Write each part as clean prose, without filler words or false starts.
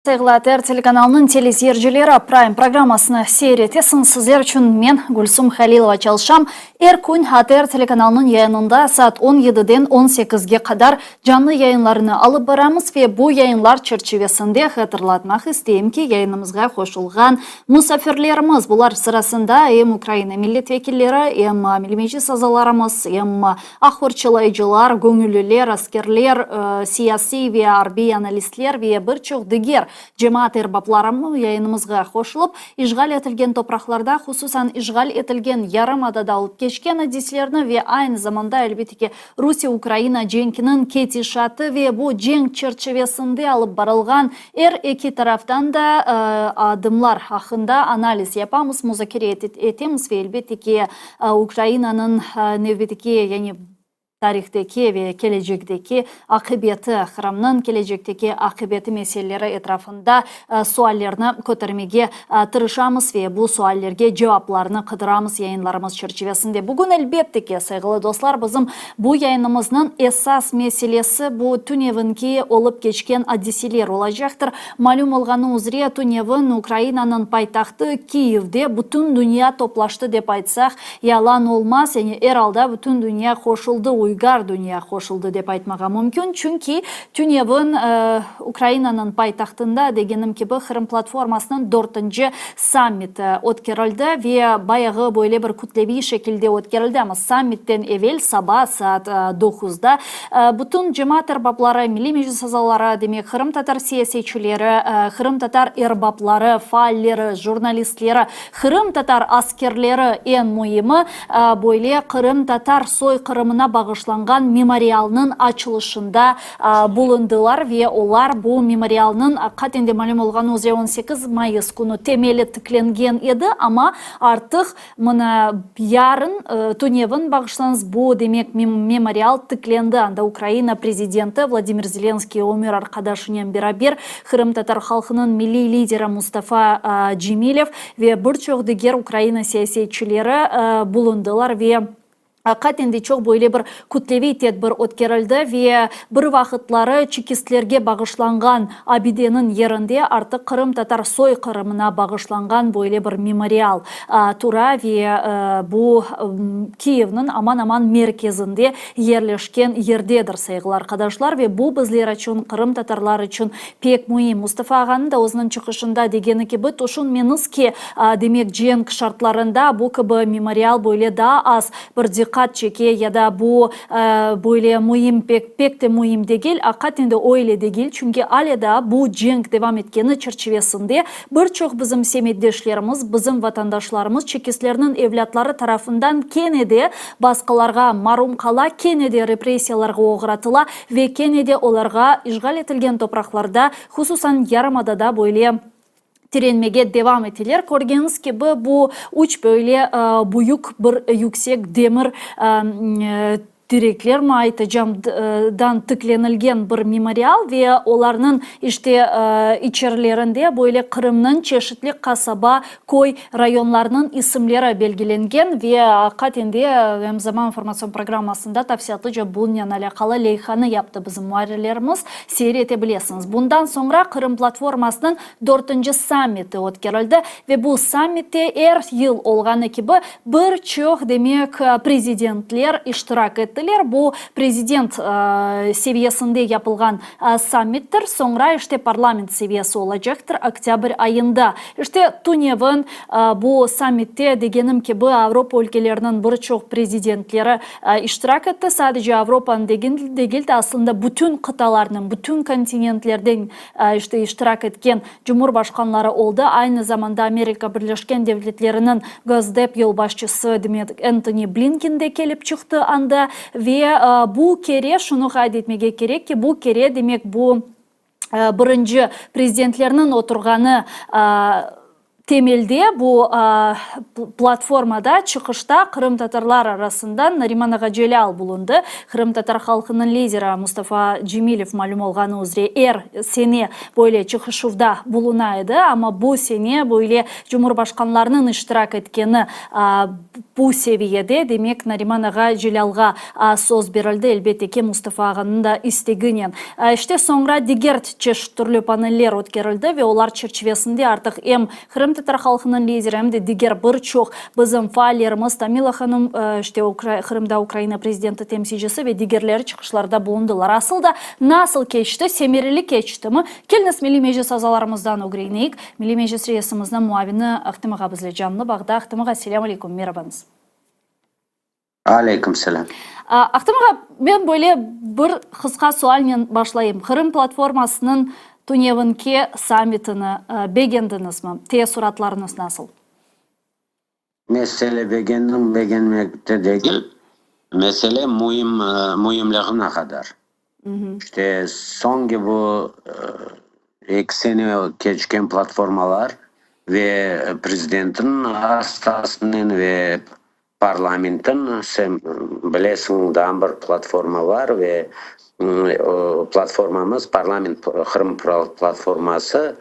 Sayğılı ATR telekanalınıñ teleseyircileri, Prime programmasını seyir etesiñiz. Sizler içün men, Gülsum Halilova, çalışam. Er kün ATR telekanalınıñ yayınında saat on yediden on sekizge qadar canlı yayınlarını alıp baramız ve bu yayınlar çerçivesinde hatırlatmaq isteyim ki, yayınımızğa qoşulğan musafirlerimiz, bular sırasında em Ukraina millet vekilleri, em Milliy Meclis azalarımız, em Aq qorçalayıcılar, göñülliler, askerler, siyasiy ve arbiy analistler ve bir çoq diger cemaat erbapları yayınımızğa qoşulıp, işğal etilgen topraqlarda, hususan işğal etilgen yarımadada olıp keçken adiselerni ve aynı zamanda, elbette ki, Rusiye-Ukraina cenkiniñ ketişatı ve bu cenk çerçivesinde alıp barılğan er eki taraftan da adımlar aqqında analiz yapamız, muzakere etemiz ve, elbette ki, Ukrainanıñ nevbeteki, yani tarihteki ve kelecekteki aqibeti, Qırımnıñ kelecekteki aqibeti meseleleri etrafında suallerni kötermege tırışamız ve bu suallerge cevaplarnı qıdıramız yayınlarımız çerçivesinde. Bugün, elbette ki, sayğılı dostlar, bizim bu yayınımıznıñ esas meselesi bu tünevinki olıp keçken adiseler olacaqtır. Malüm olğanı üzre, tünevin Ukrainanıñ paytahtı Kiyevde bütün dünya toplaştı dep aytsaq, yalan olmaz, yani er alda bütün dünya qoşuldı, uygar dünya qoşuldı dep aytmağa mümkün, çünki tünevin Ukrainanıñ paytahtında, degenim kibi, Qırım platformasınıñ dörtünci sammiti ötkerildi ve bayağı böyle bir kütleviy şekilde ötkerildi, amma sammitten evel saba saat doquzda Bütün cemaat erbapları, Milliy Meclis azaları, demek, qırımtatar siyasetçileri, qırımtatar erbapları, faalleri, jurnalistleri, qırımtatar askerleri, eñ müimi, böyle qırımtatar soyqırımına bağışlanğan memorialnıñ açılışında bulundılar ve olar bu memorialnıñ, aqiqaten de malüm olğanı üzre 18 mayıs künü temeli tiklengen edi, amma artıq Mına, yarın, tünevin, bağışlañız, bu, demek, memorial tiklendi, anda Ukraina prezidenti Vladimir Zelenskiy ömür arqadaşınen beraber qırımtatar halqınıñ milliy lideri Mustafa Cemilev ve bir çoq diger Ukraina siyasetçileri bulundılar ve aqiqaten de çoq böyle bir kütleviy tedbir ötkerildi ve bir vaqıtları çekistlerge bağışlanğan abideniñ yerinde artıq qırımtatar soyqırımına bağışlanğan böyle bir memorial tura ve bu Kiyevniñ aman-aman merkezinde yerleşken yerdedir, sayğılı arqadaşlar, ve bu bizler içün, qırımtatarlar içün pek müim. Mustafa ağanıñ da özüniñ çıqışında degeni kibi, tüşünmeñiz ki, demek, cenk şartlarında bu kibi memorial böyle daa az bir diqqat çeke ya da bu böyle müim, pek, pek te müim degil. Aqiqaten de öyle degil, çünki ale daa bu cenk devam etkeni çerçivesinde bir çoq bizim semetdeşlerimiz, bizim vatandaşlarımız çekistlerniñ evlâtları tarafından kene de basqılarğa marum qala, kene de repressiyalarğa oğratıla ve kene de olarğa işğal etilgen topraqlarda, hususan yarımadada böyle tirenmege devam eteler. Körgeniñiz kibi, bu üç böyle büyük bir yüksek demir direklermi aytacam, dan tiklenilgen bir memorial ve olarnıñ işte içerilerinde böyle Qırımnıñ çeşitli qasaba, köy, rayonlarınıñ isimleri belgilengen ve aqiqaten de Em zaman informatsion programmasında tafsilâtlıca bunnen alâqalı leyhanı yaptı bizim muarrirlerimiz, seyir ete bilesiñiz. Bundan soñra Qırım platformasınıñ dörtünci sammiti ötkerildi ve bu sammitte er yıl olğanı kibi bir çoq, demek, prezidentler iştirak ettiler. Bu prezident seviyesinde yapılğan sammittir, soñra işte parlament seviyesi olacaqtır oktâbr ayında. İşte, tünevin bu sammitte, degenim kibi, Avropa ülkeleriniñ bir çoq prezidentleri iştirak etti. Sadece Avropanıñ degil de, aslında bütün qıtalarnıñ, bütün kontinentlerden, işte, iştirak etken cumhurbaşqanları oldı. Aynı zamanda Amerika Birleşken Devletleriniñ Gosdep yolbaşçısı, demek, Entoni Blinken de kelip çıqtı anda. Ve bu kere, şunı qayd etmege kerek ki, bu kere, demek, bu birinci prezidentlerniñ oturğanı. Temelde bu platformada çıqışta qırımtatarlar arasından Nariman ağa Celâl bulundı. Qırımtatar halqınıñ lideri Mustafa Cemilev, malüm olğanı üzre, er sene böyle çıqışuvda buluna edi, amma bu sene böyle cumhurbaşqanlarnıñ iştirak etkeni bu seviyede, demek, Nariman ağa Celâlğa söz berildi, elbette ki, Mustafa ağanıñ da isteginen. İşte, soñra diger çeşit türlü paneller ötkerildi ve olar çerçivesinde artıq em qırımtatar halqınıñ lideri, em de diger bir çoq bizim faallerimiz, Tamila hanım, işte, Qırımda Ukraina prezidenti temsilcisi ve digerleri çıqışlarda bulundılar. Asıl da nasıl keçti, semereli keçtimi? Keliñiz, Milliy Meclis azalarımızdan ögreneyik. Milliy Meclis reisimizniñ muavini Ahtem ağa bizle canlı bağda. Ahtem ağa, selâm aleyküm, merabañız. Aleyküm selâm. Ahtem ağa, men böyle bir qısqa sualnen başlayım. Qırım platformasınıñ tünevinki sammitini begendiñizmi? Teessuratlarıñız nasıl? Mesele begendim, begenmekte degil. Mesele müim, müimligi ne qadar. İşte, soñki bu eki sene keçken platformalar ve prezidentniñ vastasınen ve Parlamentin, sen bilesiñ, daa bir platforma bar ve o platformamız, parlament Qırım platforması,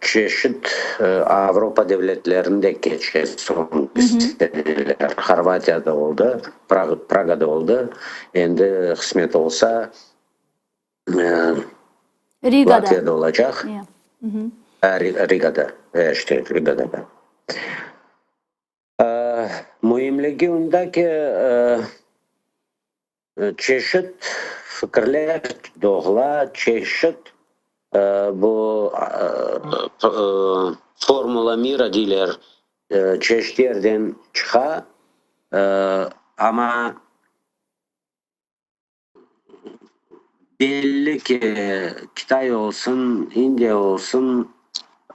çeşit Avropa devletlerinde keçe soñki seneler. Horvatiyada oldı, Pragada oldı, endi qısmet olsa, Rigada. Latviyada olacaq. Rigada, işte, Rigada. Müimligi unda ki, çeşit fikirler doğula, çeşit bu formula mira deyler, çeşit yerden çıqa, amma Belli ki, Kitay olsun, İndiya olsun,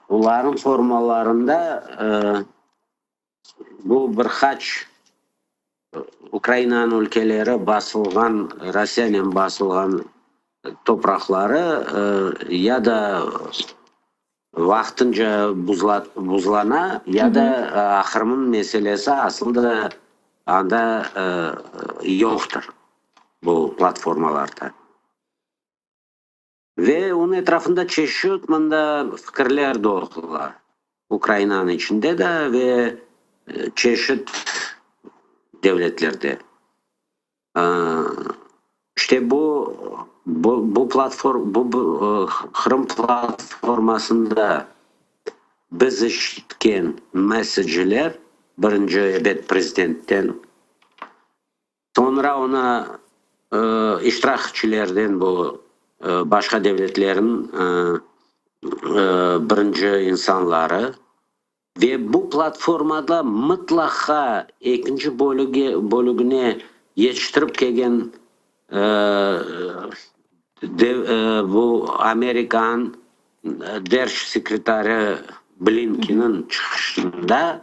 olarnıñ formalarında bu bir qaç Ukrainanıñ ülkeleri basılğan, Rossiyanen basılğan topraqları ya da vaqtınca buzlana, ya da Qırımnıñ meselesi asıl da anda yoqtır bu platformalarda. Ve onıñ etrafında çeşit mında fikirler doğula, Ukrainanıñ içinde de ve çeşit devletlerde. İşte bu, bu platform, bu Qırım platformasında biz işitken mesajler, birinci, ebet, prezidentten, soñra onı iştirakçilerden, bu başqa devletlerniñ birinci insanları, Ve bu platformada mıtlaqa ekinci bölüge, bölügine yetiştirip kelgen bu Amerikan derş sekretarı Blinkeniñ çıqışında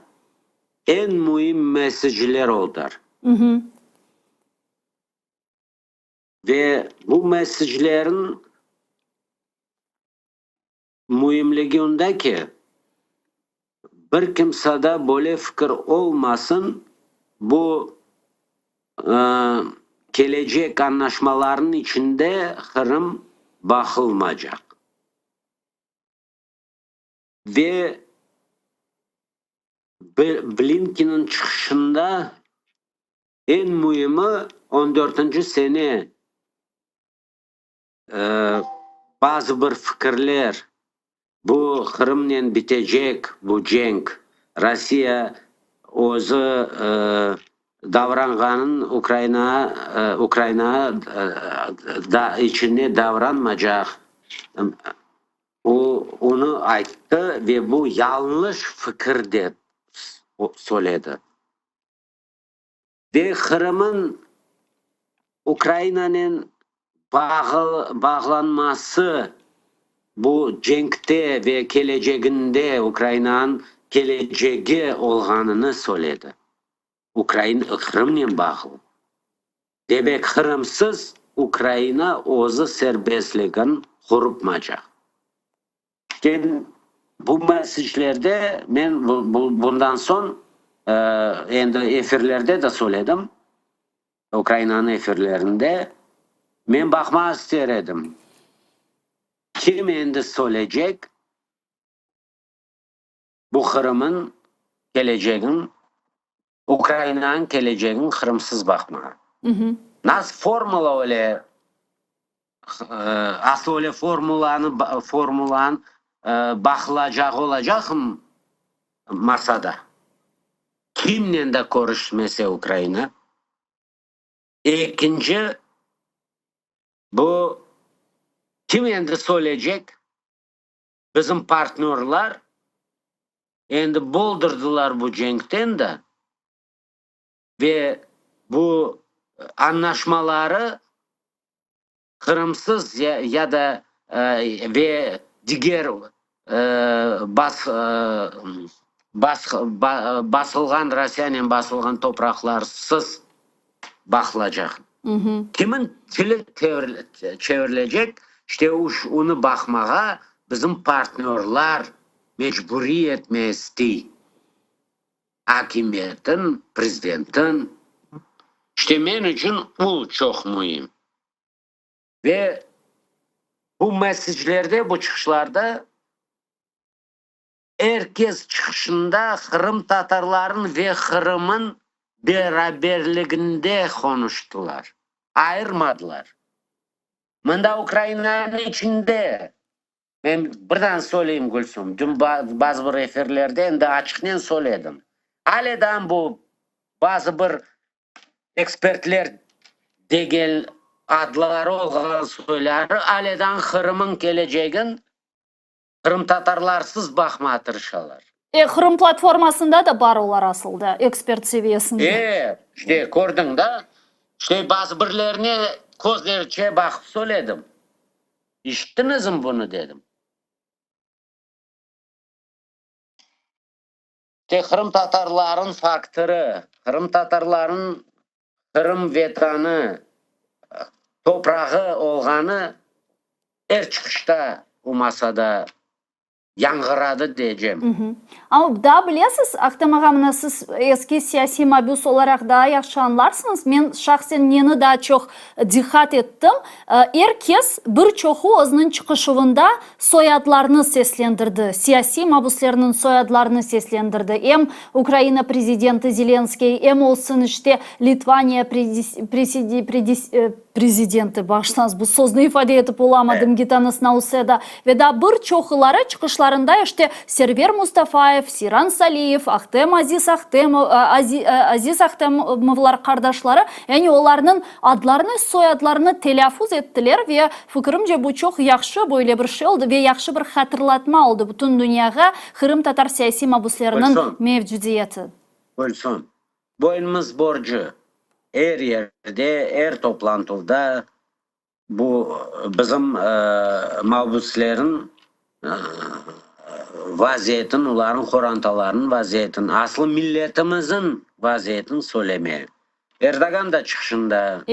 eñ müim mesajler oldılar. Ve bu mesajlerniñ Müimligi unda ki, bir kimsada böyle fikir olmasın, bu kelecek añlaşmalarnıñ içinde Qırım baqılmacaq. Ve Blinkenniñ çıqışında eñ müimi, on dörtünci sene Bazı bir fikirler, bu Qırımnen bitecek bu cenk, Rossiya özü davranğanın Ukraina Ukraina da içine davranmacaq, o onı ayttı ve bu yañlış fikir dep söyledi. Ve Qırım'ın Ukrainanen bağlanması bu cenkte ve keleceginde Ukrainanıñ kelecegi olğanını söyledi. Ukraina Qırımnen bağlı. Demek, Qırımsız Ukraina özü serbestligin qurupmacaq. Bu messeclerde men bundan soñ endi efirlerde de söyledim, Ukrainanıñ efirlerinde, men baqmağa ister edim, kim endi söyleycek bu Qırımıñ kelecegin, Ukrainanıñ kelecegin Qırımsız baqmağa. Nasıl formula öyle, asıl öyle formulanı, formulanıñ baqılacağı olacaqmı masada? Kimnen de körüşmese Ukraina. Ekinci, bu kim endi söyleycek? Bizim partnörlar endi boldurdılar bu cenkten de ve bu añlaşmaları Qırımsız ya da ve diger bas basılğan Rossiyanen basılğan topraqlarsız baqılacaq. Kimin tili çevirilecek, işte onı baqmağa bizim partnörlar mecburiy etmege istey. Akimiyetin, prezidentin. İşte men içün ul çoq müim. Ve bu messeclerde, bu çıqışlarda Er kes çıqışında qırımtatarların ve Qırımın beraberliginde qonuştılar, ayırmadılar. Mında Ukrainanıñ içinde, men birden söyleyim, Gülsüm, dün bazı bir efirlerde endi açıqnen söyledim, ale daa bu bazı bir ekspertler degen adları olğan soyları ale daa Qırımıñ kelecegin Qırımtatarlarsız baqmağa tırışalar. E, Qırım platformasında da bar olar asılda, ekspert seviyesinde. E, işte, kördiñ da? İşte, bazı birlerine közlerçe baqıp söyledim. İşittiñizmi bunı, dedim. İşte, qırımtatarlarnıñ faktorı, qırımtatarlarnıñ Qırım Vetanı, toprağı olğanı er çıqışta bu masada yañğıradı diyecem. Amma daa bilesiz, Ahtem ağa, mına siz eski siyasiy mabüs olaraq daa yahşı añlarsıñız, men şahsen neni daa çoq diqqat ettim, er kes, bir çoqu özüniñ çıqışuvında soyadlarnı seslendirdi, siyasiy mabüslerniñ soyadlarını seslendirdi, em Ukraina prezidenti Zelenskıy, em olsun işte Litvaniya prezidenti, bağışlañız, bu sözni ifade etip olamadım, Gitanas Nauseda ve daa bir çoqları çıqışlarında işte Server Mustafayev, Seyran Saliyev, Ahtem Aziz Ahtemov, Aziz Ahtemovlar qardaşları, yani olarnıñ adlarını, soyadlarını telâffuz ettiler ve, fikirimce, bu çoq yahşı böyle bir şey oldı ve yahşı bir hatırlatma oldı bütün dünyağa qırımtatar siyasiy mabüsleriniñ mevcudiyeti. Gülsum, boynumız borcu, er yerde, er toplantuvda bu bizim mabüslerin vaziyetin, olarnıñ qorantalarınıñ vaziyetin, aslı milletimizin vaziyetin söyleme. Erdoğan da çıqışında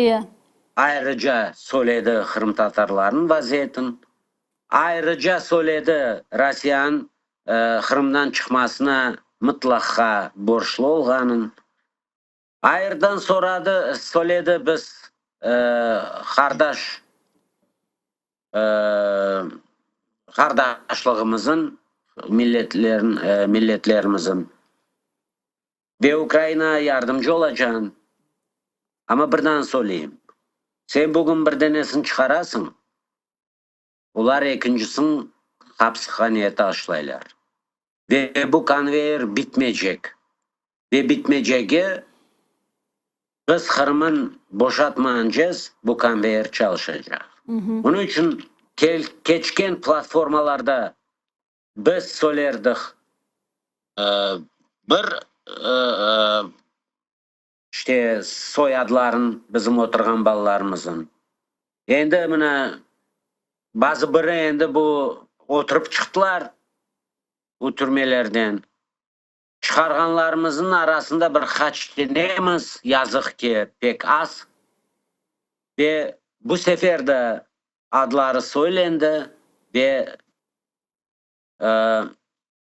ayrıca söyledi qırımtatarlarnıñ vaziyetin, ayrıca söyledi Rossiyanıñ Qırımdan çıqmasına mıtlaqqa borçlu olğanın. Ayırdan soradı, söyledi biz qardaş qardaşlığımızın, milletlerin, milletlerimizin ve Ukrainağa yardımcı olacağın. Amma birden söyleyim, sen bugün bir denesini çıqarasıñ, Olar ekincisin hapshaneye taşlaylar. Ve bu konveyer bitmeycek. Ve bitmeycegi biz Qırımın boşatmancez bu konveyer çalışacaq. Onıñ içün keçken platformalarda biz söylerdik, bir İşte, soyadların bizim oturğan balalarımızın. Endi mına bazı biri endi bu oturıp çıqtılar bu türmelerden. Çıqarğanlarımızın arasında bir qaç tenemiz, yazıq ki, pek az. Ve bu sefer de adları söylendi ve.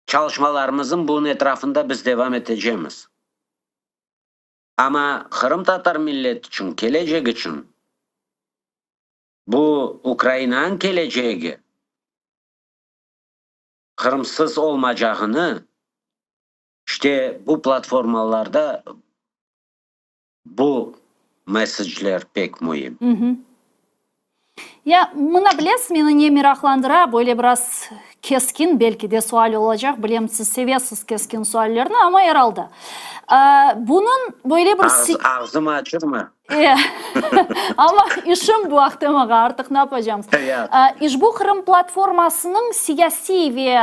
Çalışmalarımızın bunıñ etrafında biz devam etecemiz. Amma qırımtatar milleti içün, kelecek içün, bu Ukrainanıñ kelecegi Qırımsız olmacağını, işte bu platformalarda Bu messacler pek müim. Ya, mına bilesiz, meni ne meraqlandıra, böyle biraz keskin belki de sual olacaq, bilem, siz sevesiz keskin suallerni, amma er alda. Bunıñ böyle bir. Ağzım açırmı? E, amma işim bu, Ahtem ağa, artıq ne yapacağımız. İşbu Qırım platformasınıñ siyasiy ve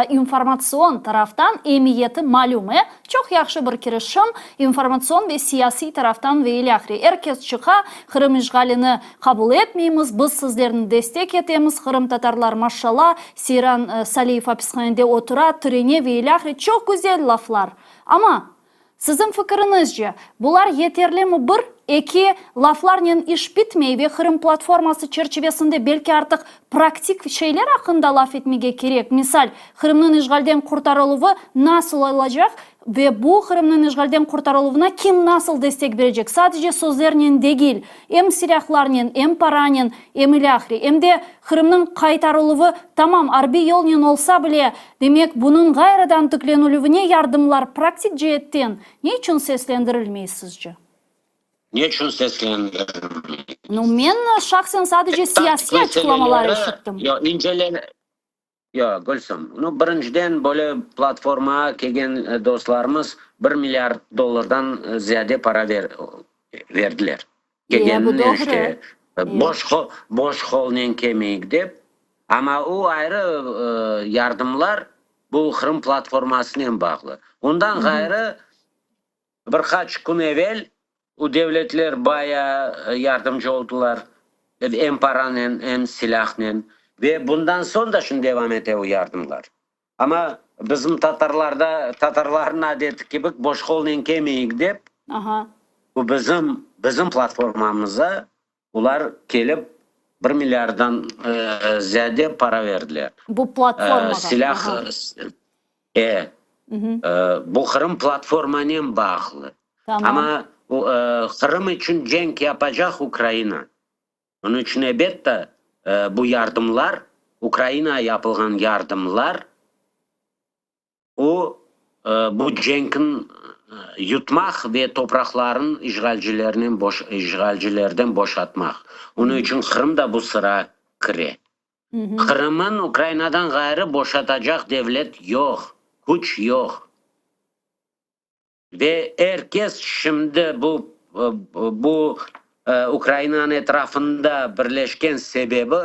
informatsion taraftan emiyeti malüm, e? Çoq yahşı bir kirişim, informatsion ve siyasiy taraftan ve ilâhre. Er kes çıqa, Qırım işğalini qabul etmeymiz, biz sizlerni destek etemiz, qırımtatarlar maşşala, Seyran Saliyev apishanede otura, tirene ve ilâhre, çoq güzel laflar. Amma, siziñ fikiriñizce, bular yeterlimi bir, eki, laflarnen iş bitmey ve Qırım platforması çerçivesinde belki artıq Praktik şeyler aqqında laf etmege kerek, misal, Qırımnıñ işğalden qurtarıluvı nasıl olacaq ve bu Qırımnıñ işğalden qurtarıluvına kim nasıl destek berecek, sadece sözlernen degil, em silâhlarnen, em paranen, em ilâhre, em de Qırımnıñ qaytarıluvı, tamam, arbiy yolnen olsa bile, demek, bunıñ ğayrıdan tiklenilüvine yardımlar praktik ceetten ne içün seslendirilmey, sizce? Ne içün seslendirilmey? Nu, men şahsen sadece siyasiy açıqlamalar eşittim. Yoq, incelene, yoq, Gülsüm, nu, birinciden, böyle platformağa kelgen dostlarımız bir milliard dollardan ziyade para berdiler. E, bu Kelgeninen işte, doğru. boş boş qolnen kelmeyik dep. Amma o ayrı yardımlar, bu Qırım platformasınen bağlı. Ondan ğayrı, Bir qaç kün evel u devletler baya yardımcı oldılar, em paranen, em silâhnen. Ve bundan soñ da şimdi devam ete o yardımlar. Amma bizim tatarlarda, tatarlarnıñ adeti kibi, boş qolnen kelmeyik dep, bu bizim, bizim platformamıza olar kelip bir milliarddan ziyade para berdiler. Bu platformağa. Silâh, E, bu Qırım platformanen bağlı. Amma Qırım içün cenk yapacaq Ukraina. Onıñ içün, elbette, bu yardımlar, Ukrainağa yapılğan yardımlar, o, bu cenkni yutmaq ve topraqlarını işğalcilernen işğalcilerden boşatmaq. Onıñ içün Qırım da bu sıra kire. Qırımın Ukrainadan ğayrı boşatacaq devlet yoq, küç yoq. Ve er kes şimdi bu bu Ukrainanıñ etrafında birleşken sebebi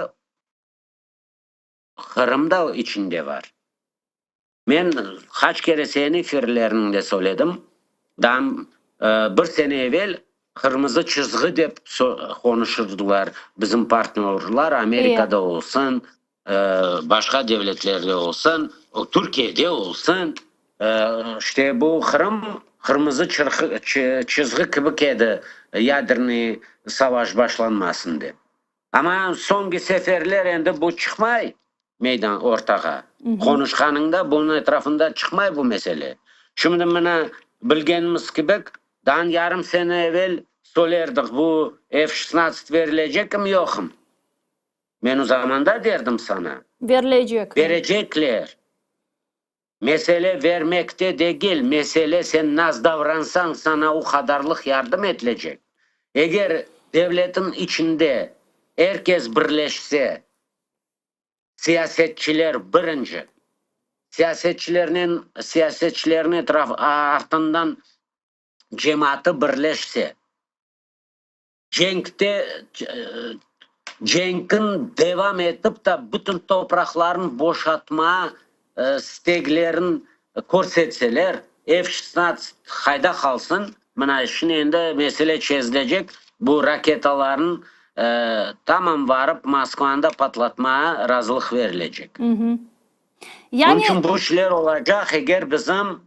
Qırım da içinde bar. Men qaç kere seniñ efirleriñde söyledim, daa bir sene evel qırmızı çizgi dep qonuşırdılar bizim partnörlar, Amerikada olsun, başqa devletlerde olsun, Türkiyede olsun, işte bu Qırım qırmızı çizgi kibi edi, yadernıy savaş başlanmasın dep. Amma soñki seferler endi bu çıqmay meydan, ortağa. Qonuşqanıñda bunıñ etrafında çıqmay bu mesele. Şimdi mına bilgenimiz kibi, daa yarım sene evel söylerdik, bu F şesnadtsıt verilecekmi, yoqmı? Men o zamanda derdim saña. Verilecek. Berecekler. Mesele vermekte degil, mesele sen naz davransañ, saña o qadarlıq yardım etilecek. Eger devletin içinde er kes birleşse, siyasetçiler birinci, siyasetçilernen, siyasetçilerniñ etraf, artından cemaatı birleşse, Cenkte, cenkin devam etip ta bütün topraqlarnı boşatma isteglerin körsetseler, F şesnadtsıt qayda qalsın, mına şimdi endi mesele çezilecek, bu raketalarnı tamam varıp Moskvanı da patlatmağa razılıq verilecek. Onıñ içün bu işler olacaq, eger bizim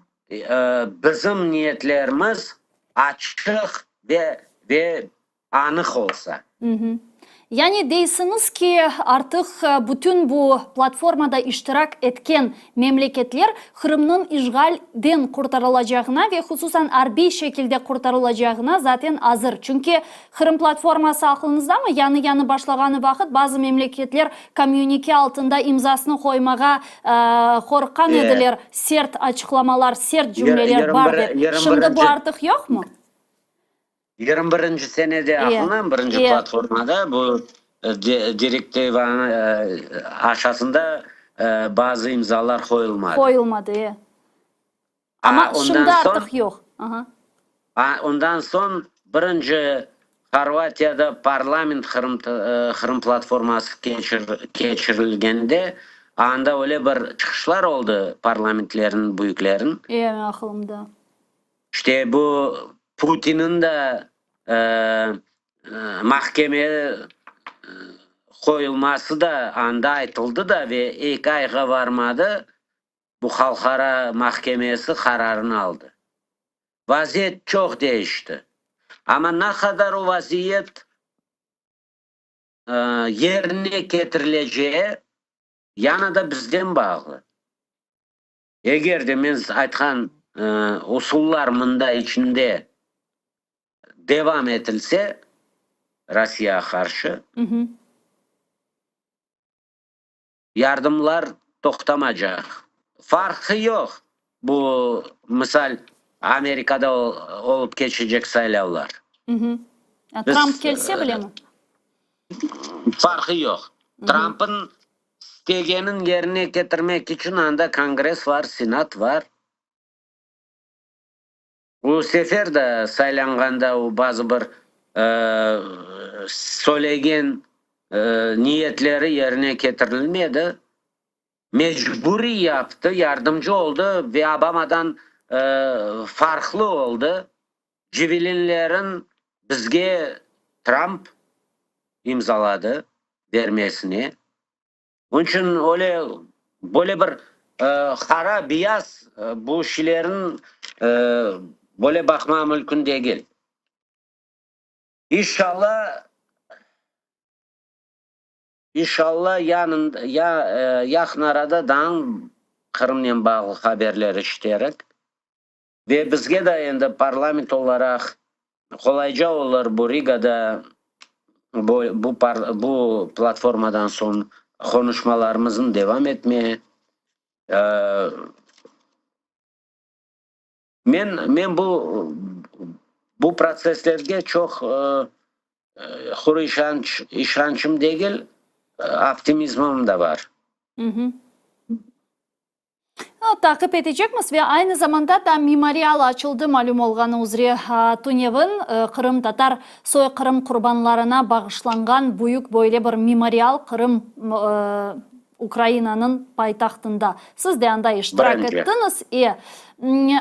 Bizim niyetlerimiz açıq ve ve anıq olsa. Yani deysiñiz ki, artıq bütün bu platformada iştirak etken memleketler Qırımnıñ işğalden qurtarılacağına ve hususan arbiy şekilde qurtarılacağına zaten azır. Çünki Qırım platforması aqlıñızdamı, yañı-yañı başlağanı vaqıt bazı memleketler komyünike altında imzasını qoymağa qorqqan ediler, sert açıqlamalar, sert cümleler bar dep. Şimdi bu artıq yoqmı? 21-nci senede aqlıñam, birinci platformada bu direktivanıñ aşasında bazı imzalar qoyulmadı. Qoyulmadı, e. Amma şimdi artıq yoq. Ondan soñ birinci Horvatiyada parlament Qırım platforması keçirilgende, anda öyle bir çıqışlar oldı parlamentlerniñ büyükleriniñ. E, aqılımda. İşte bu Putinniñ de mahkeme qoyulması da anda aytıldı da ve eki ayğa varmadı, bu halqara mahkemesi qararını aldı. Vaziyet çoq deñişti. Amma ne qadar o vaziyet yerine ketirileceği yana da bizden bağlı. Eger de men aytqan usullar mında içinde devam etilse, Rossiyağa qarşı, yardımlar toqtamacaq. Farqı yoq, bu, misal, Amerikada olıp keçecek saylavlar. Tramp kelse bilemi? Farqı yoq. Tramp'ın İstegenin yerine ketirmek içün anda Kongress var, Senat var. Bu sefer de saylanğanda o bazı bir söylegen niyetleri yerine ketirilmedi. Mecburiy yaptı, yardımcı oldı ve Obamadan farqlı oldı. Civilinlerin bizge Tramp imzaladı bermesine. Onıñ içün öyle böyle bir qara, beyaz bu şeylerin böyle baqma mümkün degil. İnşallah, inşallah yanında, yaqın arada daa Qırımnen bağlı haberler eşiterik. Ve bizge de endi parlament olaraq qolayca olur bu Rigada bu bu bu platformadan soñ qonuşmalarımıznı devam etmeye. Men men bu bu protsesslerge çoq quru işanç işançım degil, optimizmim de bar. Taqip etecekmiz ve aynı zamanda da memorial açıldı, malüm olğanı üzre, tünevin qırımtatar soyqırım qurbanlarına bağışlanğan büyük böyle bir memorial Qırım, Ukrainanıñ paytahtında. Siz de anda iştirak ettiñiz. E,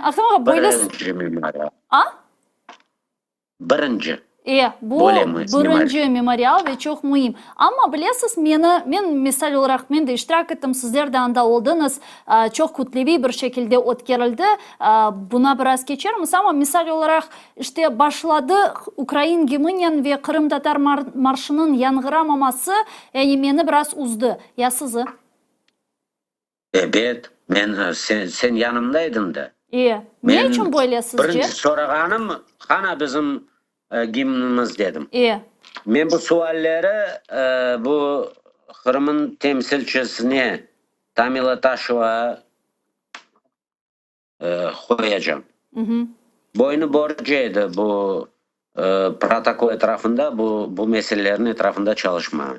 Ahtem ağa, böyle. Birinci memorial. A? Birinci. E, bu birinci memorial ve çoq müim. Amma, bilesiz, meni, men misal olaraq, men de iştirak ettim, sizler de anda oldıñız, çoq kütleviy bir şekilde ötkerildi, buna biraz keçermiz, amma misal olaraq, işte, başladı ukrain giminen ve qırımtatar marşınıñ yañğıramaması, yani meni biraz üzdi. Ya sizi? Ebet, men, sen, sen yanımda ediñ de. E, ne içün böyle sizce? Birinci sorağanım, qana bizim gimnimiz dedim. E. Men bu sualleri bu Qırım'ın temsilcisine Tamila Taşevağa qoyacam. Boynu borcu edi bu protokol etrafında, bu, bu meselelerniñ etrafında çalışmağa.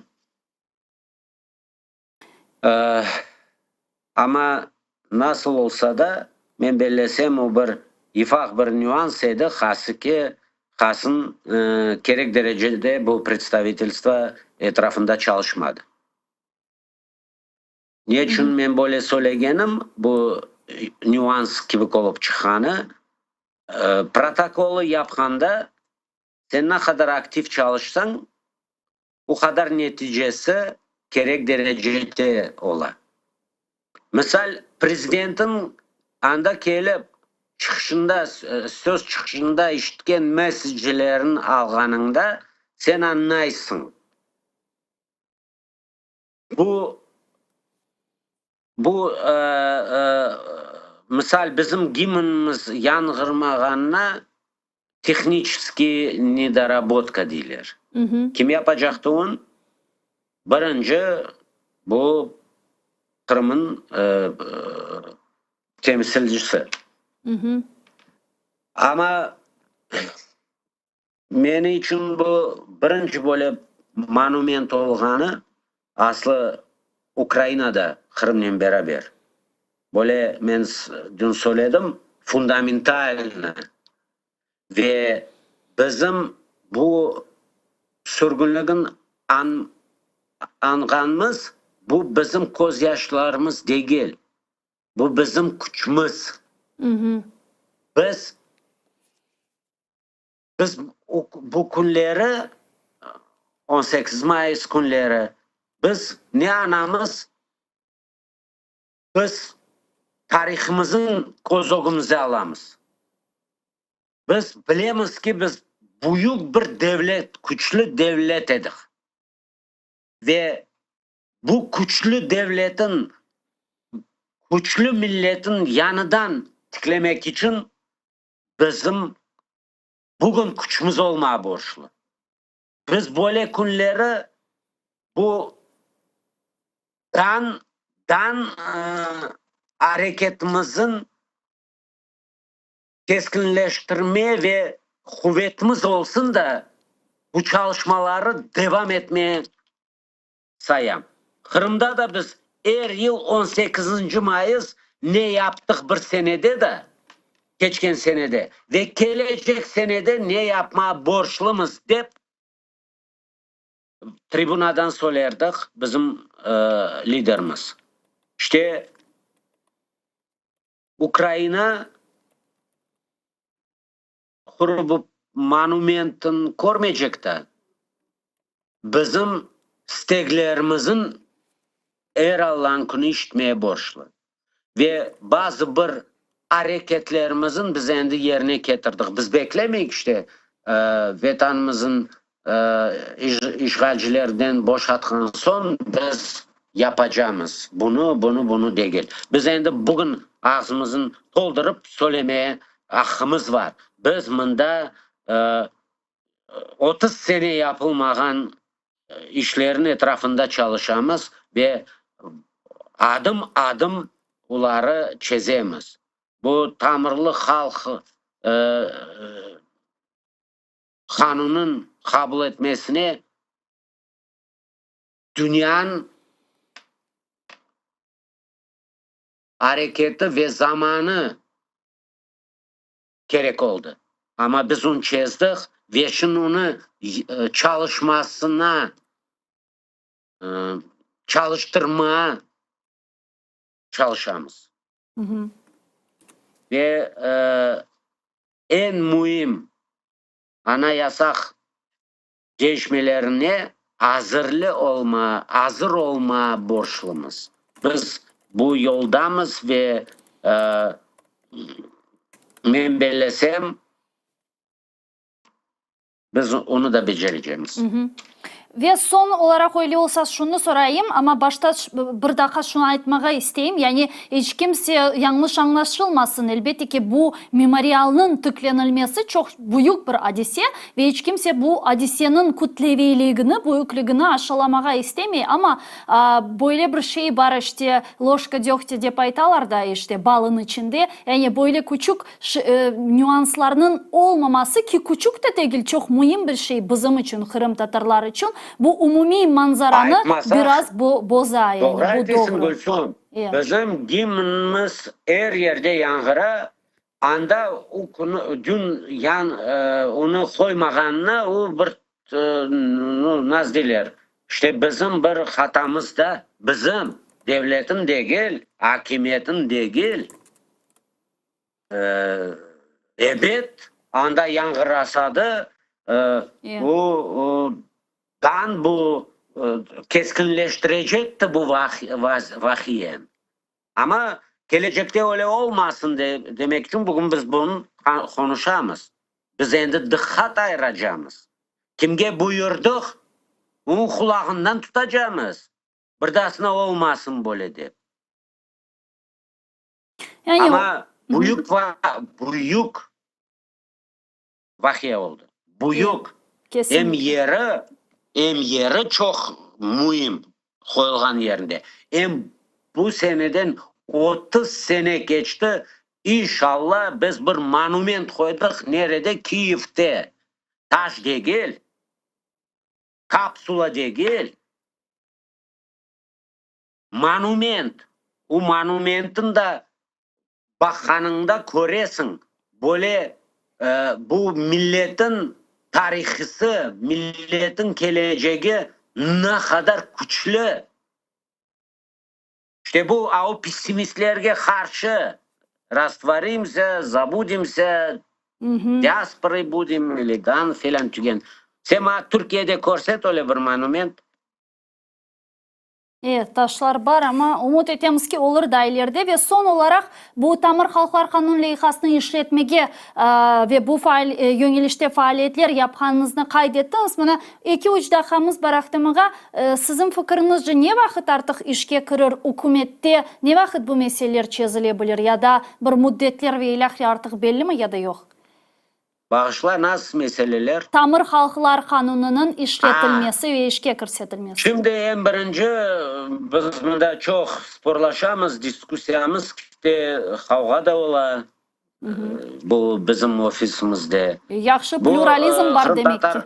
Amma nasıl olsa da, men bellesem, o bir ifaq bir nüans edi, hası ki, hasın kerek derecede bu predstavitelstvo etrafında çalışmadı. Ne içün men böyle söylegenim, bu nüans kibik olıp çıqqanı, protokolı yapqanda sen ne qadar aktiv çalışsañ, O qadar neticesi kerek derecede ola. Misal, prezidentniñ anda kelip çıqışında, söz çıqışında işitken messeclerini alğanıñda, sen añlaysıñ. Bu, bu, misal, bizim gimnimiz yañğırmağanına tehniçeskiy nedorabotka deyler. Kim yapacaqtı onı? Birinci bu Qırımnıñ temsilcisi. Amma meni içün bu birinci böyle monument olğanı, aslı Ukrainada Qırımnen beraber. Böyle men dün söyledim, fundamentalnıy ve bizim bu sürgünligin añğanımız, bu bizim közyaşlarımız degil, bu bizim küçümiz. Biz bu künleri, 18 mayıs künleri, biz ne añamız? Biz tarihımıznı köz ögümizde alamız. Biz bilemiz ki, biz büyük bir devlet, küçlü devlet edik. Ve bu küçlü devletin, küçlü milletin yañıdan tiklemek içün bizim bugün küçümiz olmağa borçlu. Biz böyle künleri bu dan dan areketimizin keskinleştirme ve quvetimiz olsun da bu çalışmaları devam etmeye sayam. Qırımda da biz er yıl 18 mayıs ne yaptıq bir senede de, keçken senede ve kelecek senede ne yapmağa borçlumız dep tribunadan söylerdik bizim liderimiz. İşte Ukraina quru bu monumentin körmeycek de, bizim isteklerimizin er Allanıñ künü işitmeye borçlu. Ve bazı bir areketlerimizin biz endi yerine ketirdik. Biz beklemeyik işte Vetanımızın işğalcilerden boşatqan soñ biz yapacağımız bunı, bunı, bunı degil. Biz endi bugün ağzımızın toldurıp söylemeye aqqımız bar. Biz mında 30 sene yapılmağan işlerin etrafında çalışamız ve adım adım oları çezemiz. Bu tamırlı halq qanunıñ qabul etmesine dünyanıñ areketi ve zamanı kerek oldı. Amma biz onı çezdik ve şimdi onı çalışmasına, çalıştırmağa çalışamız. Ve eñ müim anayasa deñişmelerine azırlı olma, azır olma borçlumız. Biz bu yoldamız ve men bellesem, biz onı da becerecekmiz. Ve soñ olaraq öyle olsa şunı sorayım, amma başta bir daqqa şunı aytmağa isteyim, yani iç kimse yañlış añlaşılmasın, elbette ki, bu memorialnıñ tiklenilmesi çoq büyük bir adise ve iç kimse bu adiseniñ kütleviyligini, büyükligini aşalamağa istemey, amma böyle bir şey bar işte, ложка дёгтя dep aytalar da işte, balın içinde, yani böyle küçük nüanslarnıñ olmaması ki, küçük de degil, çoq müim bir şey bizim içün, qırımtatarlar içün, bu umumiy manzaranı biraz boza, yani Doğru aytıyorsun, Gülsüm. Bizim gimnimiz er yerde yañğıra, anda o künü, dün yan onı qoymağanına o bir, nasıl deyler, işte bizim bir hatamız da, bizim, devletin degil, akimiyetin degil. Ebet, anda yañğırasa da, bu dan bu keskinleştirecekti bu vahiyeni. Amma kelecekte öyle olmasın demek içün bugün biz bunı qonuşamız. Biz endi diqqat ayıracamız. Kimge buyurdıq, onıñ qulağından tutacamız. Bir daasına olmasın böyle dep. Yani Amma büyük büyük vaqia oldı. Büyük. Em yeri, em yeri çoq müim qoyulğan yerinde. Em bu seneden 30 sene keçti, inşalla biz bir monument qoydıq, nerede? Kiyevde. Taş degil, kapsula degil. Monument. O monumentni da baqqanıñda köresiñ, böyle bu milletin tarihisi, milletin kelecegi ne qadar küçlü. İşte bu a o pessimistlerge qarşı rastvorimsâ, zabudimsâ, diasporıy budim ili dan felân tügen. Sen maña Türkiyede körset öyle bir monument. E, taşlar bar, amma ümüt etemiz ki, olur da ileride. Ve soñ olaraq, bu Tamır halqlar qanun leyhasını işletmege ve bu faal yöñelişte faaliyetler yapqanıñıznı qayd ettiñiz. Mına, eki-üç daqqamız bar, Ahtem ağa. Siziñ fikiriñizce, ne vaqıt artıq işke kirir ükümette, ne vaqıt bu meseleler çezile bilir ya da bir müddetler ve ilâhre artıq bellimi ya da yoq? Bağışla, nasıl meseleler? Tamır halqlar qanunınıñ işletilmesi ve işke kirsetilmesi. Şimdi eñ birinci, biz mında çoq sporlaşamız, diskussiyamız kite, qavğa da ola bu bizim ofisimizde. Yahşı, pluralizm bar demek ki.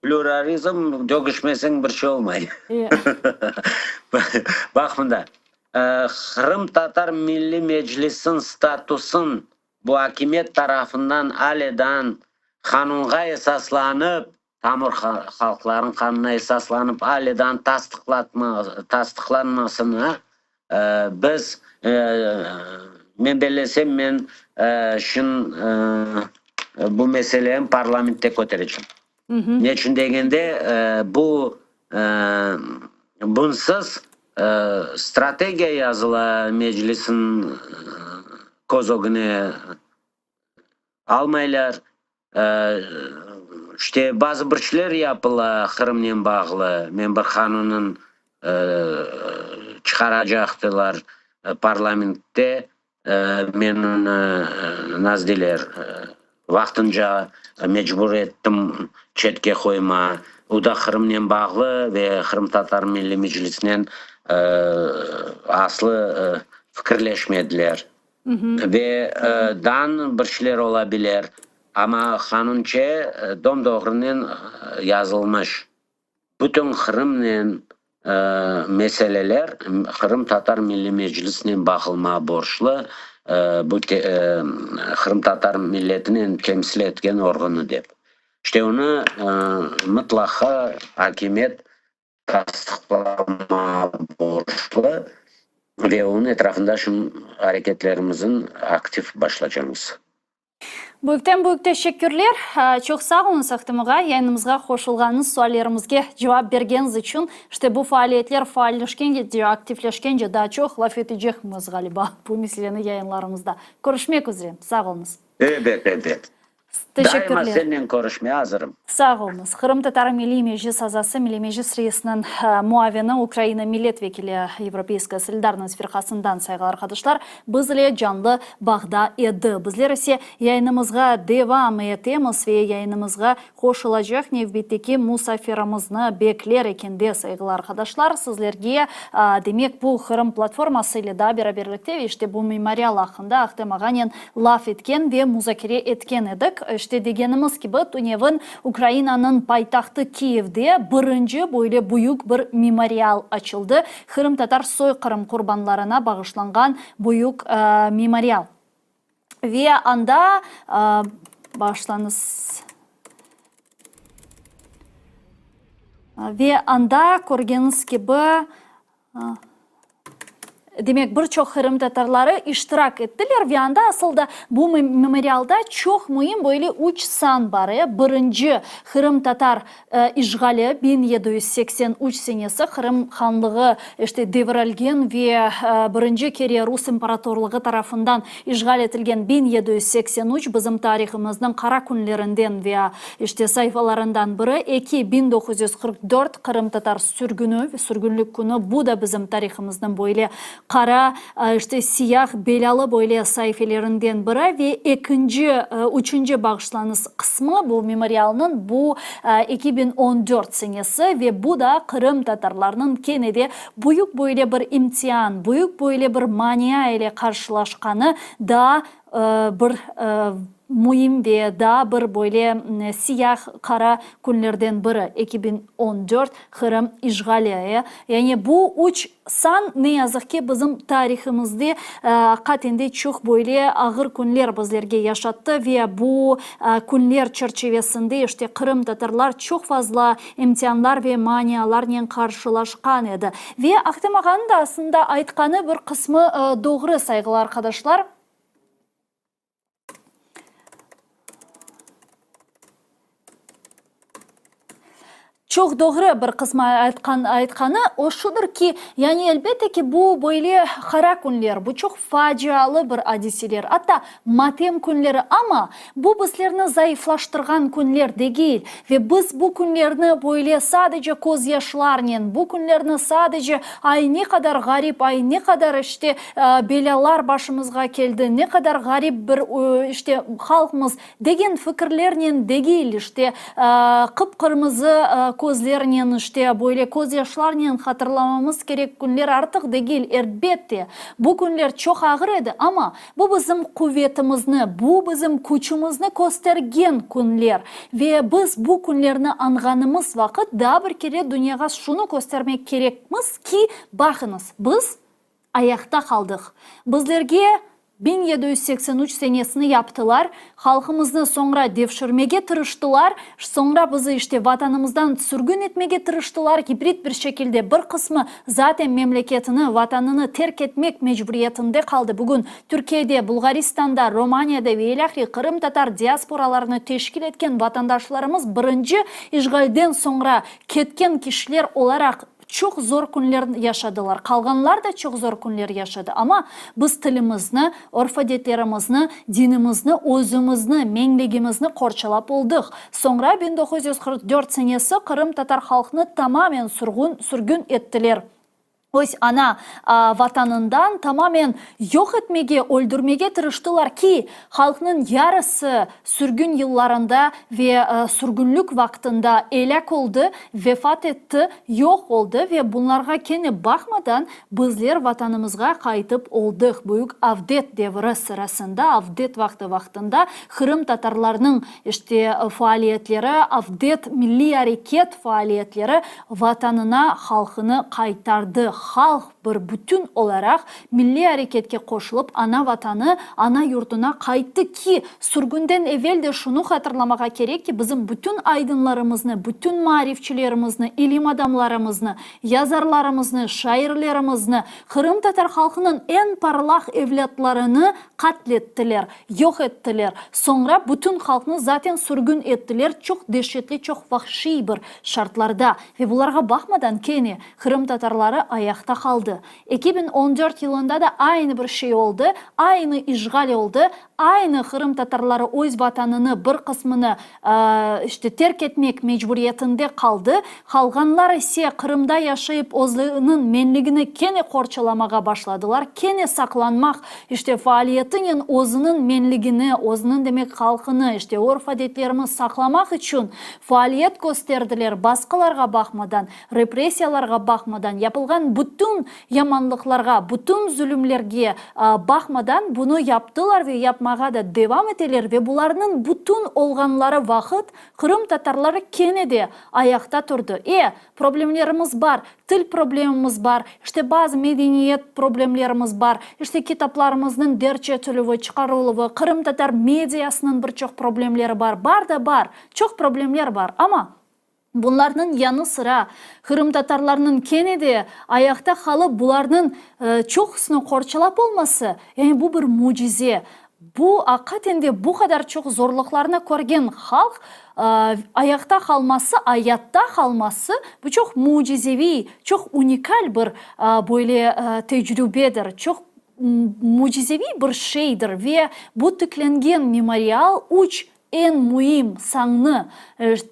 Pluralizm, dögüşmeseñ bir şey olmay. Baq mında, Qırımtatar Milliy Meclisiniñ statusın Bu akimiyet tarafından aledan qanunğa esaslanıp, tamır halqlarnıñ qanunına esaslanıp aledan tasdıqlanmasını biz, men bellesem, men şın bu meseleni parlamentte köterecem. Neçün degende, bu bunsız strategiya yazıla, Meclisniñ köz ögüne almaylar. İşte, bazı bir şeyler yapıla Qırımnen bağlı, men bir qanunıñ çıqaracaqtılar parlamentte, Men onı, nasıl deyler, vaqtınca mecbur ettim çetke qoyma. O da Qırımnen bağlı ve Qırımtatar Milliy Meclisinen aslı fikirleşmediler. Ve dan bir şeyler olabilir, amma qanunce dom-doğrunen yazılmış. Bütün Qırımnen meseleler Qırımtatar Milliy Meclisinen baqılmağa borclu, bu qırımtatar milletinen temsil etken organı dep. İşte onı mıtlaqa akimiyet tasdıqlamağa borclu ve onıñ etrafında şimdi areketlerimizin aktiv başlacamız. Büyükten büyük teşekkürler. Çoq sağ oluñız, Ahtem ağa, yayınımızğa qoşulğanıñız, suallerimizge cevap bergeniñiz içün. İşte bu faaliyetler faalleşkence, aktivleşkence daa çoq laf etecekmiz, ğaliba, bu meseleni yayınlarımızda. Körüşmek üzre. Sağ oluñız. Ebet, ebet. Teşekkürler. Daima sennen körüşmeye azırım. Sağ oluñız. Qırımtatar Milliy Meclis azası, Milliy Meclis reisiniñ muavini, Ukraina millet vekili, Yevropeyskaya solidarnost firqasından sayğılı arqadaşlar, biz ile canlı bağda edi. Bizler ise yayınımızğa devam etemiz ve yayınımızğa qoşulacaq nevbetteki musafirimizni bekler ekende, sayğılı arqadaşlar, sizlerge, demek, bu Qırım platforması ile daa beraberlikte ve işte bu memorial aqqında Ahtem ağanen laf etken ve muzakere etken edik. İşte, degenimiz kibi, tünevin Ukrainanıñ paytahtı Kiyevde birinci böyle büyük bir memorial açıldı, qırımtatar soyqırım qurbanlarına bağışlanğan büyük memorial. Ve anda, bağışlañız, ve anda, körgeniñiz kibi. Demek, bir çoq qırımtatarları iştirak ettiler ve anda asıl da bu memorialda çoq müim böyle üç san bar, e, birinci, qırımtatar işğali, 1783 senesi Qırım hanlığı, işte, devirilgen ve birinci kere Rus imperatorlığı tarafından işğal etilgen 1783, bizim tarihımıznıñ qara künlerinden ve, işte, sayfalarından biri, eki, 1944, qırımtatar sürgüni ve sürgünlik künü, bu da bizim tarihımıznıñ böyle qara, işte, siyah, belâlı böyle saifelerinden biri ve ekinci, üçünci bağışlanız qısmı bu memorialnıñ, bu 2014 senesi ve bu da qırımtatarlarnıñ kene de büyük böyle bir imtian, büyük böyle bir mania ile qarşılaşqanı daa bir Müim ve daa bir böyle siyah, qara künlerden biri, 2014 Qırım işğali. Yani bu üç san, ne yazıq ki, bizim tarihimizde aqiqaten de çoq böyle ağır künler bizlerge yaşattı ve bu künler çerçivesinde işte qırımtatarlar çoq fazla imtianlar ve manialarnen qarşılaşqan edi. Ve Ahtem ağanıñ da aslında aytqanı bir qısmı doğru, sayğılı arqadaşlar. Çoq doğru bir qısmı aytqan, aytqanı, o şudır ki, yani elbette ki, bu böyle qara künler, bu çoq facialı bir adiseler, atta matem künleri, amma bu bizlerni zayıflaştırğan künler degil ve biz bu künlerni böyle sadece közyaşlarnen, bu künlerni sadece ay ne qadar ğarip, ay ne qadar işte belâlar başımızğa keldi, ne qadar ğarip bir işte halqmız degen fikirlernen degil, işte qıp-qırmızı közlernen, işte böyle közyaşlarnen hatırlamamız kerek künler artıq degil, elbette, bu künler çoq ağır edi, amma bu bizim quvetimizni, bu bizim küçümizni köstergen künler ve biz bu künlerni añğanımız vaqıt daa bir kere dünyağa şunı köstermek kerekmiz ki, baqıñız, biz ayaqta qaldıq. Bizlerge 1783 senesini yaptılar, halqımıznı soñra devşirmege tırıştılar, soñra bizi işte vatanımızdan sürgün etmege tırıştılar, gibrid bir şekilde bir qısmı zaten memleketini, vatanını terk etmek mecburiyetinde qaldı. Bugün Türkiyede, Bulğaristanda, Romaniyada ve ilâhre qırımtatar diasporalarını teşkil etken vatandaşlarımız birinci işğalden soñra ketken kişiler olaraq Çoq zor künler yaşadılar, qalğanlar da çoq zor künler yaşadı, amma biz tilimizni, örf-adetlerimizni, dinimizni, özümizni, menligimizni qorçalap oldıq. Soñra 1944 senesi qırımtatar halqnı tamamen sürgün, sürgün ettiler. Öz ana Vatanından tamamen yoq etmege, öldürmege tırıştılar ki, halqnıñ yarısı sürgün yıllarında ve sürgünlik vaqtında elâk oldı, vefat etti, yoq oldı ve bunlarğa kene baqmadan bizler Vatanımızğa qaytıp oldıq. Büyük Avdet devri sırasında, Avdet vaqtı vaqtında qırımtatarlarnıñ işte faaliyetleri, Avdet milliy areket faaliyetleri Vatanına halqını qaytardı. Halq bir bütün olaraq milliy areketke qoşulıp, ana Vatanı, ana yurtuna qayttı ki, sürgünden evel de şunı hatırlamağa kerek ki, bizim bütün aydınlarımıznı, bütün maarifçilerimizni, ilim adamlarımıznı, yazarlarımıznı, şairlerimizni, qırımtatar halqınıñ eñ parlaq evlâtlarını qatlettiler, yoq ettiler. Soñra bütün halqnı zaten sürgün ettiler, çoq deşetli, çoq vahşiy bir şartlarda. Ve bularğa baqmadan kene qırımtatarları ayaqta qaldı. 2014 yılında da aynı bir şey oldı, aynı işğal oldı, aynı qırımtatarları öz vatanını bir qısmını işte terk etmek mecburiyetinde qaldı, qalğanlar ise Qırımda yaşayıp özleriniñ menligini kene qorçalamağa başladılar, kene saqlanmaq işte faaliyetinen özüniñ menligini, özüniñ demek halqını, işte örf-adetlerimiz saqlamaq içün faaliyet kösterdiler, basqılarğa baqmadan, repressiyalarğa baqmadan, yapılğan bütün yamanlıqlarğa, bütün zulümlerge baqmadan bunı yaptılar ve yapmağa da devam eteler ve bularnıñ bütün olğanları vaqıt qırımtatarları kene de ayaqta turdı. E, problemlerimiz bar, til problemimiz bar, işte bazı medeniyet problemlerimiz bar, işte kitaplarımıznıñ derc etilüvi, çıqarıluvı, qırımtatar mediasınıñ bir çoq problemleri bar, bar da bar, çoq problemler bar, amma. Bunlarnıñ yanı sıra, qırımtatarlarnıñ kene de ayaqta qalıp, bularnıñ çoqusını qorçalap olması, yani bu bir mücize. Bu, aqiqaten de, bu qadar çoq zorluqlarnı körgen halq ayaqta qalması, ayatta qalması, bu çoq mücizeviy, çoq unikal bir böyle tecrübedir, çoq mücizeviy bir şeydir ve bu tiklengen memorial üç Eñ müim sañnı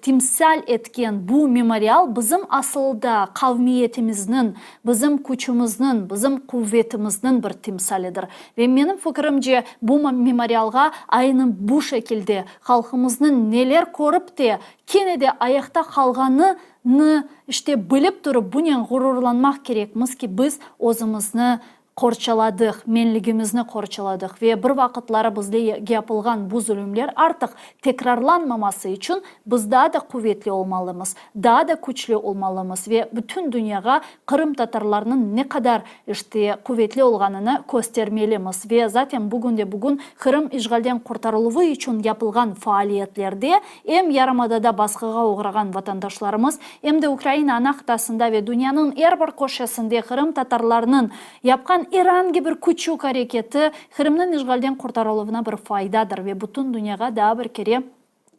timsal etken bu memorial bizim asılda qavmiyetimizniñ, bizim küçümizniñ, bizim quvetimizniñ bir timsalidir. Ve menim fikirimce, bu memorialğa aynı bu şekilde, halqımıznıñ neler körip te, kene de ayaqta qalğanını işte bilip turıp, bunen ğururlanmaq kerekmiz ki, biz özümizni Qorçaladıq, menligimizni qorçaladıq ve bir vaqıtları bizge yapılğan bu zulümler artıq tekrarlanmaması içün biz daa da quvetli olmalımız, daa da küçlü olmalımız ve bütün dünyağa qırımtatarlarnıñ ne qadar, işte, quvetli olğanını köstermelimiz. Ve zaten bugünde-bugün Qırım işğalden qurtarıluvı içün yapılğan faaliyetlerde em yarımadada basqığa oğrağan vatandaşlarımız, em de Ukraina ana qıtasında ve dünyanıñ er bir köşesinde qırımtatarlarnıñ yapqan er angi bir küçük areketi Qırımnıñ işğalden qurtarıluvına bir faydadır ve bütün dünyağa daa bir kere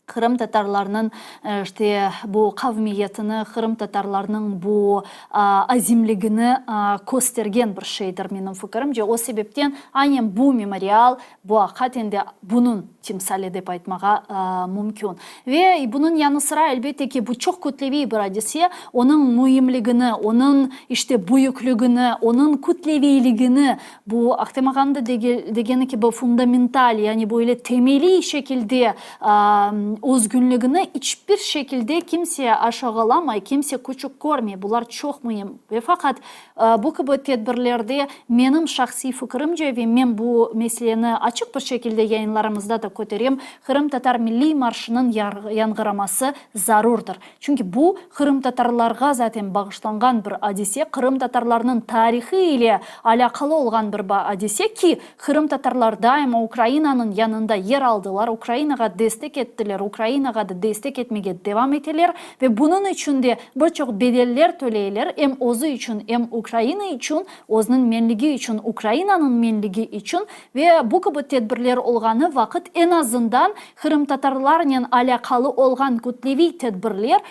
qırımtatarlarnıñ işte bu qavmiyetini, qırımtatarlarnıñ bu azimligini köstergen bir şeydir, menim fikirimce. O sebepten aynen bu memorial, Bu aqiqaten de bunıñ timsali dep aytmağa mümkün. Ve bunıñ yanı sıra, elbette ki, bu çoq kütleviy bir adise, onıñ müimligini, onıñ, işte, büyükligini, onıñ kütleviyligini, bu Ahtem ağanıñ da degeni kibi, fundamental, yani böyle temeliy şekilde özgünligini iç bir şekilde kimse aşağılamay, kimse küçük körmey. Bular çoq müim. Ve faqat Bu kibi tedbirlerde, menim şahsiy fikirimce, ve men bu meseleni açıq bir şekilde yayınlarımızda da köterem, Qırımtatar milliy marşınıñ yañğıraması zarurdır. Çünki bu, qırımtatarlarğa zaten bağışlanğan bir adise, qırımtatarlarnıñ tarihı ile alâqalı olğan bir adise ki, qırımtatarlar daima Ukrainanıñ yanında yer aldılar, Ukrainağa destek ettiler, Ukrainağa da destek etmege devam eteler Ve bunıñ içün de bir çoq bedeller töleyler, em özü içün, em Ukraina içün, özüniñ menligi içün, Ukrainanıñ menligi içün. Ve bu kibi tedbirler olğanı vaqıt eñ azından qırımtatarlarnen alâqalı olğan kütleviy tedbirler,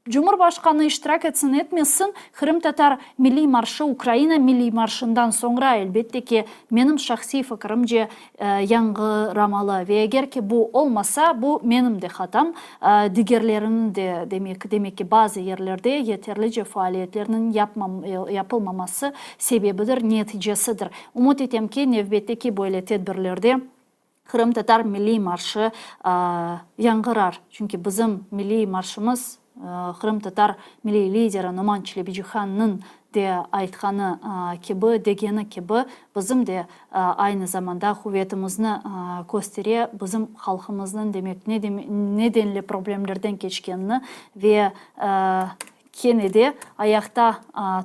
Cumhurbaşqanı iştirak etsin, etmesin, qırımtatar milliy marşı Ukraina milliy marşından soñra, elbette ki, menim şahsiy fikirimce, yañğıramalı. Ve eger ki bu olmasa, bu menim de hatam, digerleriniñ de, demek, demek ki, bazı yerlerde yeterlice faaliyetlerniñ yapılmaması sebebidir, neticesidir. Ümüt etem ki, nevbetteki böyle tedbirlerde Qırımtatar milliy marşı yañğırar. Çünki bizim milliy marşımız, qırımtatar milliy lideri Noman Çelebicihannıñ de aytqanı kibi, degeni kibi, bizim de aynı zamanda quvetimizni köstere, bizim halqımıznıñ, demek, ne denli problemlerden keçkenini ve kene de ayaqta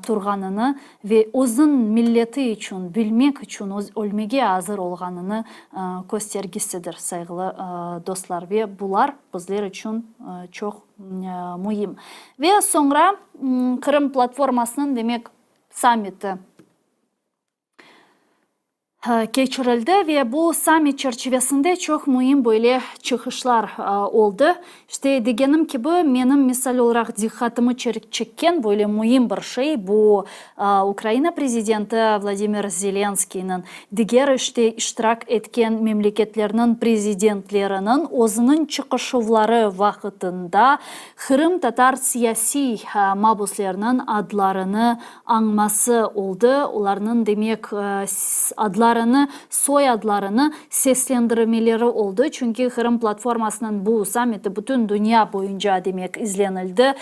turğanını ve özüñ milleti içün, bilmek içün ölmege azır olğanını köstergisidir, sayğılı dostlar. Ve bular bizler içün çoq müim. Ve soñra Qırım platformasınıñ, demek, sammiti keçirildi ve bu sammit çerçivesinde çoq müim böyle çıqışlar oldı. İşte, degenim kibi, menim misal olaraq diqqatımı çekken böyle müim bir şey, bu Ukraina prezidenti Vladimir Zelenskıynıñ, diger işte iştirak etken memleketlerniñ prezidentleriniñ özüniñ çıqışuvları vaqıtında qırımtatar siyasiy mabuslerniñ adlarını añması oldı, olarnıñ, demek, adlarını, soyadlarını seslendirmeleri oldı, çünki Qırım platformasınıñ bu sammiti bütün dünya boyunca, demek, izlenildi,